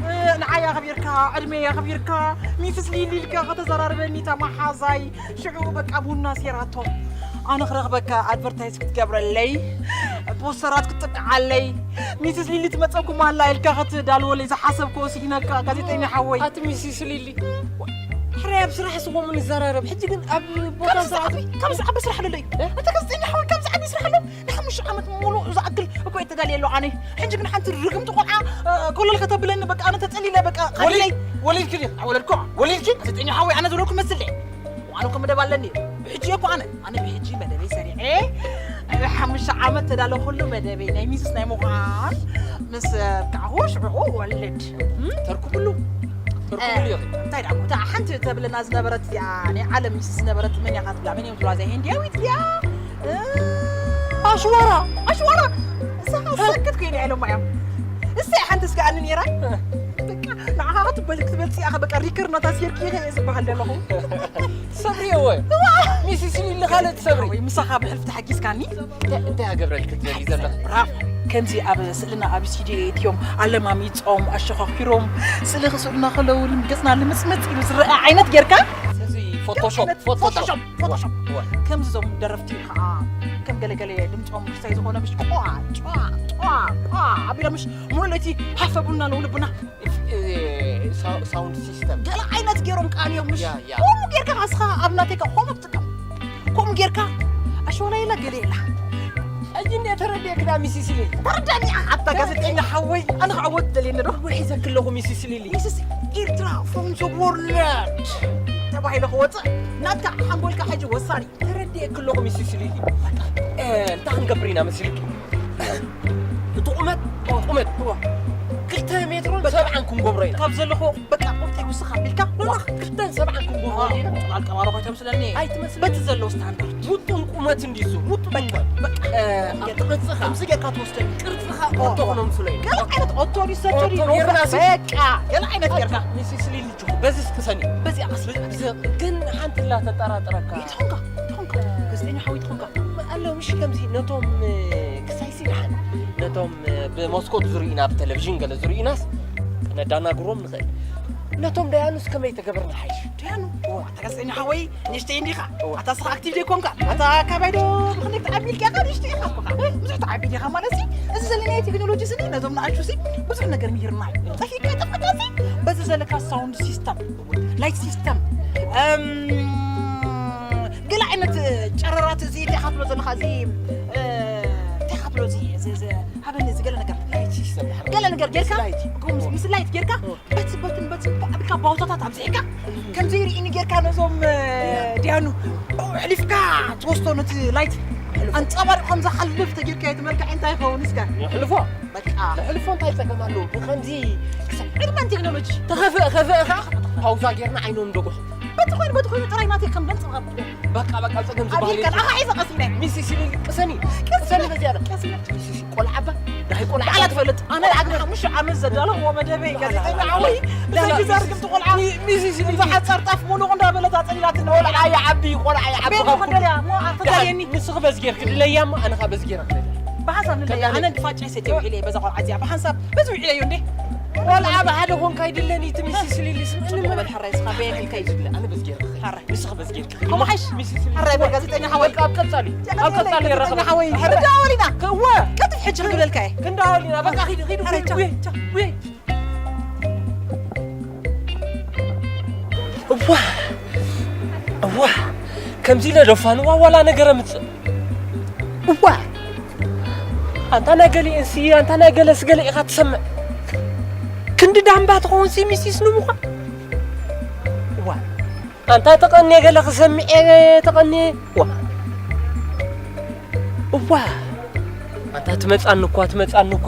እ፣ ንዓይ ኣኽቢርካ፣ ዕድመይ ኣኽቢርካ፣ ሚስስ ሊሊ ኢልካ ከተዘራርበኒ እታ መሓዛይ። ሽዑ በቃ ቡና ሴራቶ። ኣነ ክረኽበካ ኣድቨርታይዝ ክትገብረለይ፣ ፖስተራት ክትጥቅዓለይ፣ ሚስስ ሊሊ ትመጸኩም ኣላ ኢልካ ክትዳልወለይ ዝሓሰብኮ ስኢነካ ጋዜጠኛ ሓወይ። ኣቲ ሚስስ ሊሊ። ሕራይ ኣብ ስራሕ ስጎም ንዘራረብ። ሕጂ ግን ኣብ ቦታ ካብዚ ሰዓት ዝዓቢ፣ ካብዚ ዝዓቢ ስራሕ ኣሎ እዩ። እ? ኣቲ ጋዜጠኛ ሓወይ፣ ካብዚ ዝዓቢ ስራሕ ኣሎ። ንሓሙሽተ ዓመት ሙሉእ ዝኣክል እኮ እየ ተዳልየ ኣለኹ ኣነ። ሕጂ ግን ሓንቲ ርግምቲ ቆልዓ፣ እ፣ ኮለል ከተብለኒ በቃ ኣነ ተጸሊለ በቃ ወሊድ-፣ ቀሊለይ። ወሊድኪ ድዩ? ኣይወለድኩ። ወሊድኪ? ጋዜጠኛ ሓወይ ኣነ ዝበለኩ መስል እየ። ዋኑ ከም መደብ ኣለኒ። ብሕጂ እኮ ኣነ፣ ኣነ ብሕጂ መደበይ ሰሪዐ፣ ኣብ ሓሙሽተ ዓመት ተዳለኹሉ መደበይ ናይ ሚስስ ናይ ምዃን ምስ ኣብቃዕኹ ሽዑ ወልድ። እም? ተርኩብሉ። ተርኩብሉ እ፣ ኢኺ። እንታይ ደኣ እታ ሓንቲ ተብለና ዝነበረት እዚኣ ናይ ዓለም ሚስስ ዝነበረት መን እያ ትብላ? መን እዮም ትብላ? እዚኣ ሄንድያዊት ድያ? እ፣ ኣሽዋራ። ኣሽዋ እሳ ሰክት ኮይነ ኢሎም እዮም። እስቲ ሓንቲ ስጋኣኒ ነይራ። በቃ ንዓኻ ክትበል ክትበልጽ ኢኻ። በቃ ሪከር ናታ ሴርኪ ኢኸ እየ ዝበሃል ዘለኹ። ሰብሪ እወ ሚሲስ ሊሊ ካልእ ትሰብሪ። ወይ ምሳኻ ብሕልፊ ተሓጊዝካኒ። እንታይ እንታይ ኣገብረልኪ ትደሊ ዘለኺ? ብራቮ። ከምዚ ኣብ ስእልና ኣብ ስቱድዮ እትዮም ኣለማሚጾም ኣሸኻኺሮም ስእሊ ክስእሉና ከለዉ ልም- ገጽና ልምጽምጽ ኢሉ ዝረአ ዓይነት ጌርካ እዚ ፎቶሾፕ ፎቶሾፕ ፎቶሾፕ ፎቶሾፕ ከምዚ ዞም ደረፍቲ ከዓ ከም ገለገለ ድምፆም ክሳይ ዝኾነ ምሽ ቋ ቋ ቋ ቋ ኣቢሎም ምሽ ሙሉ ለይቲ ሃፈ ቡና ነው ልቡና ሳውንድ ሲስተም ገለ ዓይነት ገይሮም ቃል እዮም ምሽ ያ፣ ያ። ከምኡ ጌርካ ካስኻ ኣብ ናተይ ከ ከምኡ ትጥቀም ከምኡ ጌርካ ኣሸወላ የላ ገለ የላ ሕጂ እንደ ተረዲእክዳ ሚሲስ ኢሊ ተረዳኒ ኣታ ጋዜጠኛ ሓወይ ኣነ ክዓወት ደልየኒ ዶ ወይ ሒዘክ ኣለኹ ሚሲስ ኢሊ ሚሲስ ኤርትራ from the world ተባሂሉ ክወፅእ ናትካ ሓንጎልካ ሕጂ ወሳኒ ተረዲእክ ኣለኹ ሚሲስ ኢሊ እንታይ ክንገብር ኢና መሲልክ እቲ ቁመት ቁመት ክልተ ሜትሮን ሰብዓን ክንገብሮ ኢና ካብ ዘለኹ በቃ ቁርተይ ውስኽ ኣቢልካ ኖኖ ክልተን ሰብዓን ክንገብሮ ኢና ኣልቀማሮ ኮይቶም ስለኒ ኣይትመስል በቲ ዘሎ ስታንዳርድ ውጡን ቁመት እንዲሱ ውጡ በቃ በቃ ቅርጽኻ ከምዚ ጌርካ ትወስደኒ ቅርጽኻ ኦቶ ክነምስሎ ኢና ገለ ዓይነት ኦቶ ዲሰቶሪ ኦቶ ጌርና ሲ በቃ ገለ ዓይነት ጌርካ ሚሲስ ሊሊ በዚ እስክሰኒ በዚ ኣስበ ግን ሓንቲ ላ ተጠራጥረካ ይትኾንካ ይትኾንካ ጋዜጠኛ ሓዊ ይትኾንካ ኣለምሽ ከምዚ ነቶም ክሳይሲ ደሓን ነቶም ብመስኮት ዝርእዩና ብቴሌቪዥን ገለ ዝርእዩናስ ነዳናግሮም ንኽእል ነቶም ደያኑስ ከመይ ተገበርና ሓይሽ ደያኑ ተጋዜጠኛ ሓወይ ንእሽተይ እንዲኻ ኣታ ስኻ ኣክቲቭ ዘይኮንካ ኣታ ካባይ ዶ ብክንደይ ተዓቢልካ ኢኻ ንእሽተይ ኢኻ ኣኮኻ ብዙሕ ተዓቢል ኢኻ ማለት ሲ እዚ ዘለና ቴክኖሎጂ ስኒ ነዞም ንኣሹ ሲ ብዙሕ ነገር ምሂርና እዩ ጠፊካ ጠፍካ ሲ በዚ ዘለካ ሳውንድ ሲስተም ላይት ሲስተም ገለ ዓይነት ጨረራት እዚ እንታይ ኢኻ ትብሎ ዘለኻ እዚ እንታይ ኢኻ ትብሎ እዚ እዚ እዚ ሃበኒ እዚ ገለ ነገር ላይት ገለ ነገር ጌርካ ምስ ላይት ጌርካ በቲ በትን በትን ብካ ባውታታት ኣብዚሕካ ከምዚ ርኢኒ ጌርካ ነዞም ድያኑ ሕሊፍካ ትወስዶ ነቲ ላይት ኣንፀባሪቕ ከም ዝሓልፍ ተጌርካ እቲ መልክዕ እንታይ ይኸውን እስከ ንሕልፎ በቃ ንሕልፎ እንታይ ፀገም ኣለዎ ብከምዚ ዕድመን ቴክኖሎጂ ተኸፍእ ከፍእኻ ፓውዛ ጌርና ዓይኖም ደጉሑ በቲ ኮይኑ በቲ ኮይኑ ጥራይ ናተይ ከም ደምፂ በቃ በቃ ፀገም ዝበሃል ኣኺ ሒዘ ቀሲነ ሚሲ ሲሊል ቅሰኒ ቅሰኒ በዚያ ቆልዓ ባ ዳይ ቆልዓ ቃላ ትፈልጥ ኣነ ዓግቢ ሓሙሽተ ዓመት ዘዳለኽዎ መደበይ ጋዜጠኛ ዓወይ ብሰንኪ ዛርግምቲ ቆልዓ ሚሲ ሲሊል ዝሓፀር ጣፍ ሙሉቕ እንዳበለት ኣፀሊላትኒ ቆልዓ ይዓቢ ቆልዓ ይዓቢ ቤት ካብ ኩሉ ደልያ ሞ ኣተዳልየኒ ንስኺ በዝጌርኪ ድለያ ሞ ኣነ ኻ በዝጌረ ክደልያ ብሓንሳብ ንለያ ኣነ ድፋጫ ሰትየ ውዒለ በዛ ቆልዓ እዚኣ ብሓንሳብ በዚ ውዒለዮ እንዴ ቆልዓ ብሓደ ኮንካ ይድለኒ እቲ ሚሲ ሲሊል ስምዕኒ መበል ሕራይ ስኻ በየን ኢልካ እዩ ዝድለ ኣነ በዝጌረ ሕራይ ንስኺ በዝጌርኪ ከማሓሽ ሚሲ ሲሊል ሕራይ በል ጋዜጠኛ ሓወይ ኣብ ቀፃሊ ኣብ ቀፃሊ የራኸበ ሓወይ ሕርዳ ወሊና ክወ ቀጥፍ ሕጂ ክብለልካ እየ ክንዳ ወሊና በቃ ኺዱ ኺዱ ሕራይ ቻው ቻው እዋ እዋ ከምዚ ኢለ ዶ ፋንዋ ዋላ ነገር ኣምፅእ እዋ ኣንታ ናይ ገሊኤንሲ ኣንታ ናይ ገለስ ገለ ኢኻ ትሰምዕ ክንዲ ዳምባ ትኸውንሲ ሚሲስ ንምዃን እዋ ኣንታ ተቐንየ ገለ ክሰምዕ እየ ተቐንየ እዋ እዋ ኣንታ ትመፃኒ እኳ ትመፃኒ እኳ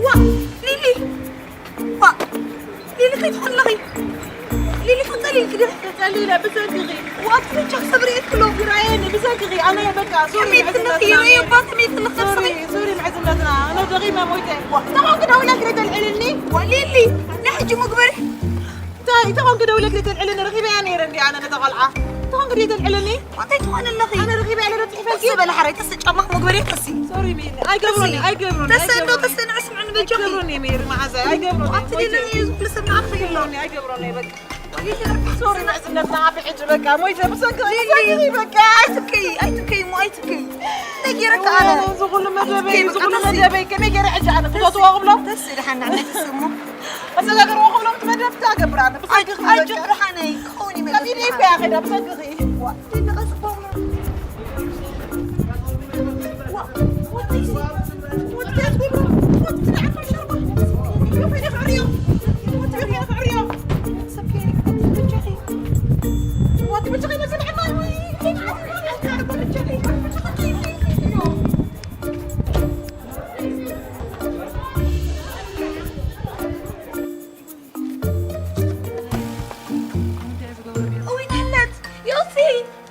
ዋ ሊሊ ዋ ሊሊ ከይትኾን ኣለኺ ሊሊ ክንፀሊ ኢልኪ ዲኺ ተፀሊለ ብሰንክኺ ዋ ትፍቻ ክሰብሪ እትክሎ ግራየኒ ብሰንክኺ ኣነ በቃ ሶሪ ከመይ ትልኺ ይረዮ እባ ከመይ ትልኺ ሶሪ ሶሪ ምሕዝነትና ኣነ ደኺመ ሞይተ ተኾንኪ ደውላ ክደ ተልዕልኒ ዋ ሊሊ ናይ ሕጂ ምግበሪ እንታይ ተኾንኪ ደውላ ክደ ተልዕልኒ ረኺበያ ነይረ እንዲ ኣነ ነታ ቆልዓ ተኾንኪ ደ ተልዕልኒ እንታይ ትኾን ኣለኺ ኣነ ረኺበያ ነይረ ፅሒፈልኪ ዝበለ ሓራይ ተስ ጫማኽ ምግበሪ ተሲ ሶሪ ሚሊ ኣይገብሮኒ ኣይገብሮኒ ተስ እንዶ ተስ ንዕስ ምዕን በጃኺ ኣይገብሮኒ ሚሊ መዓዛ ኣይገብሮኒ ኣትሊኒ እዩ ዝብሉ ሰብ ንዓኺ ይብሎኒ ኣይገብሮኒ በቃ ሶሪ ምሕዝነትና ኣፊ ሕጂ በቃ ሞይተ ብሰንኪ ብሰንኪ በቃ ኣይትከይ ኣይትከይ እሞ ኣይትከይ ነጊረካ ኣነ እዚ ኩሉ መደበይ እዚ ኩሉ መደበይ ከመይ ገይረ ሕጂ ኣነ ክፈትዎ ክብሎም ተስ ደሓና ናይ ተስሙ ኣዘጋገርዎ ክብሎም መደብ ታገብር ኣነ ብሰንኪ ኣይ ብርሃነይ ክኸውን ይመለስ ከፊት ይበያ ከዳ ብሰንኪ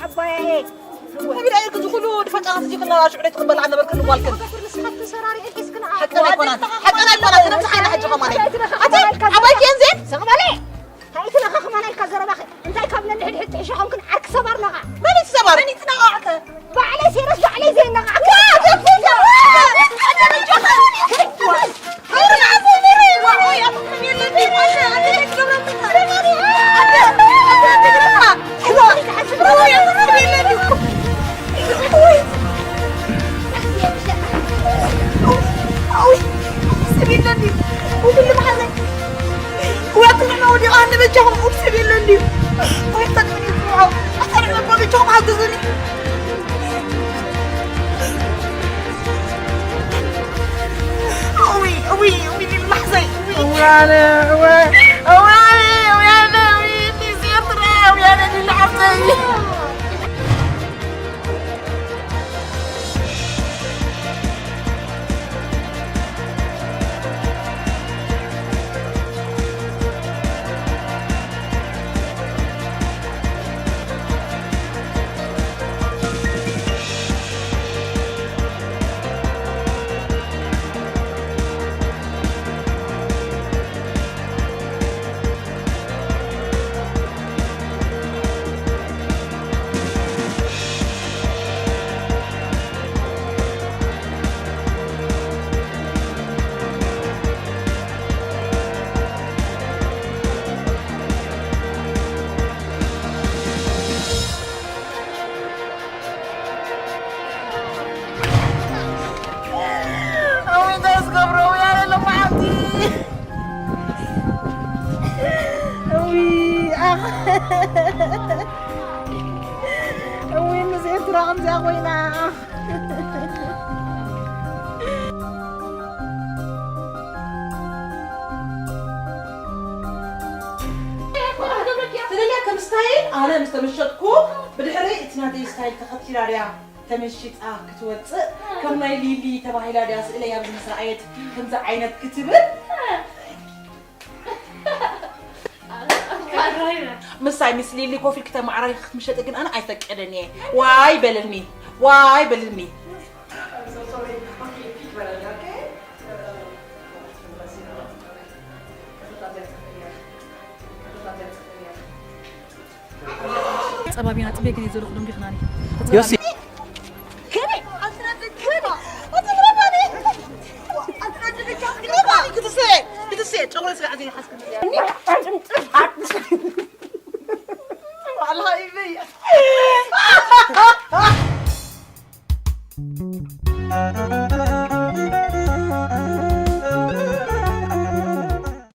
ዓባየ። ከቢድ ኣየርክ ዝኹሉ ድፈጫ ክትጂ ክና ሽዑ ትቕበል ኣነበርክ ንጓልክን። ንስኻ ተሰራሪዕን ሒዝክን ዓ-፣ ሓቀን ኣይኮናን፣ ሓቀን ኣይኮናን፣ ክነብጽሓ ኢና ሕጂ ከማን። ኣቲ ዓባይ ኬንዜን? ስቕ በሊ። እንታይ ትነኻ ከማን ኢልካ ዘረባኺ? እንታይ ካብ ነንሕድሕድ ትሕሾ ኾንክን ዓርኪ ሰባር ነቓዕ። መን እዩ ሰባር? መን እዩ ትነቓዕከ? ባዕለይ ሴረስ ባዕለይ ዘይነቓዕከ። እውይ፣ እንታይ ዝገብሮ እውይ፣ ኣነ ኣለኹ ሓንቲ። እውይ፣ ኣኽ። እውይ፣ ምስ ኤርትራ ከምዚኣ ኮይና። ትደልያ ከም ስታይል ኣነ ምስ ተመሸጥኩ ብድሕሪ እቲ ናተይ ስታይል ተኸቲላ ድያ ተመሺጣ ክትወፅእ ከም ናይ ሊሊ ተባሂላ ድያ ስእለይ ኣብዚ ምስ ረኣየት ከምዚ ዓይነት ክትብል ምሳይ ምስ ሊሊ ኮፍ ኢልኪ ተማዕራሪ ክትምሸጢ ግን ኣነ ኣይፈቅድን እየ። ዋይ በልኒ ዋይ በልኒ። ጸባቢና ጽቤ ግን የዘሉ ክዱም ዲኽናኒ ዮሲ።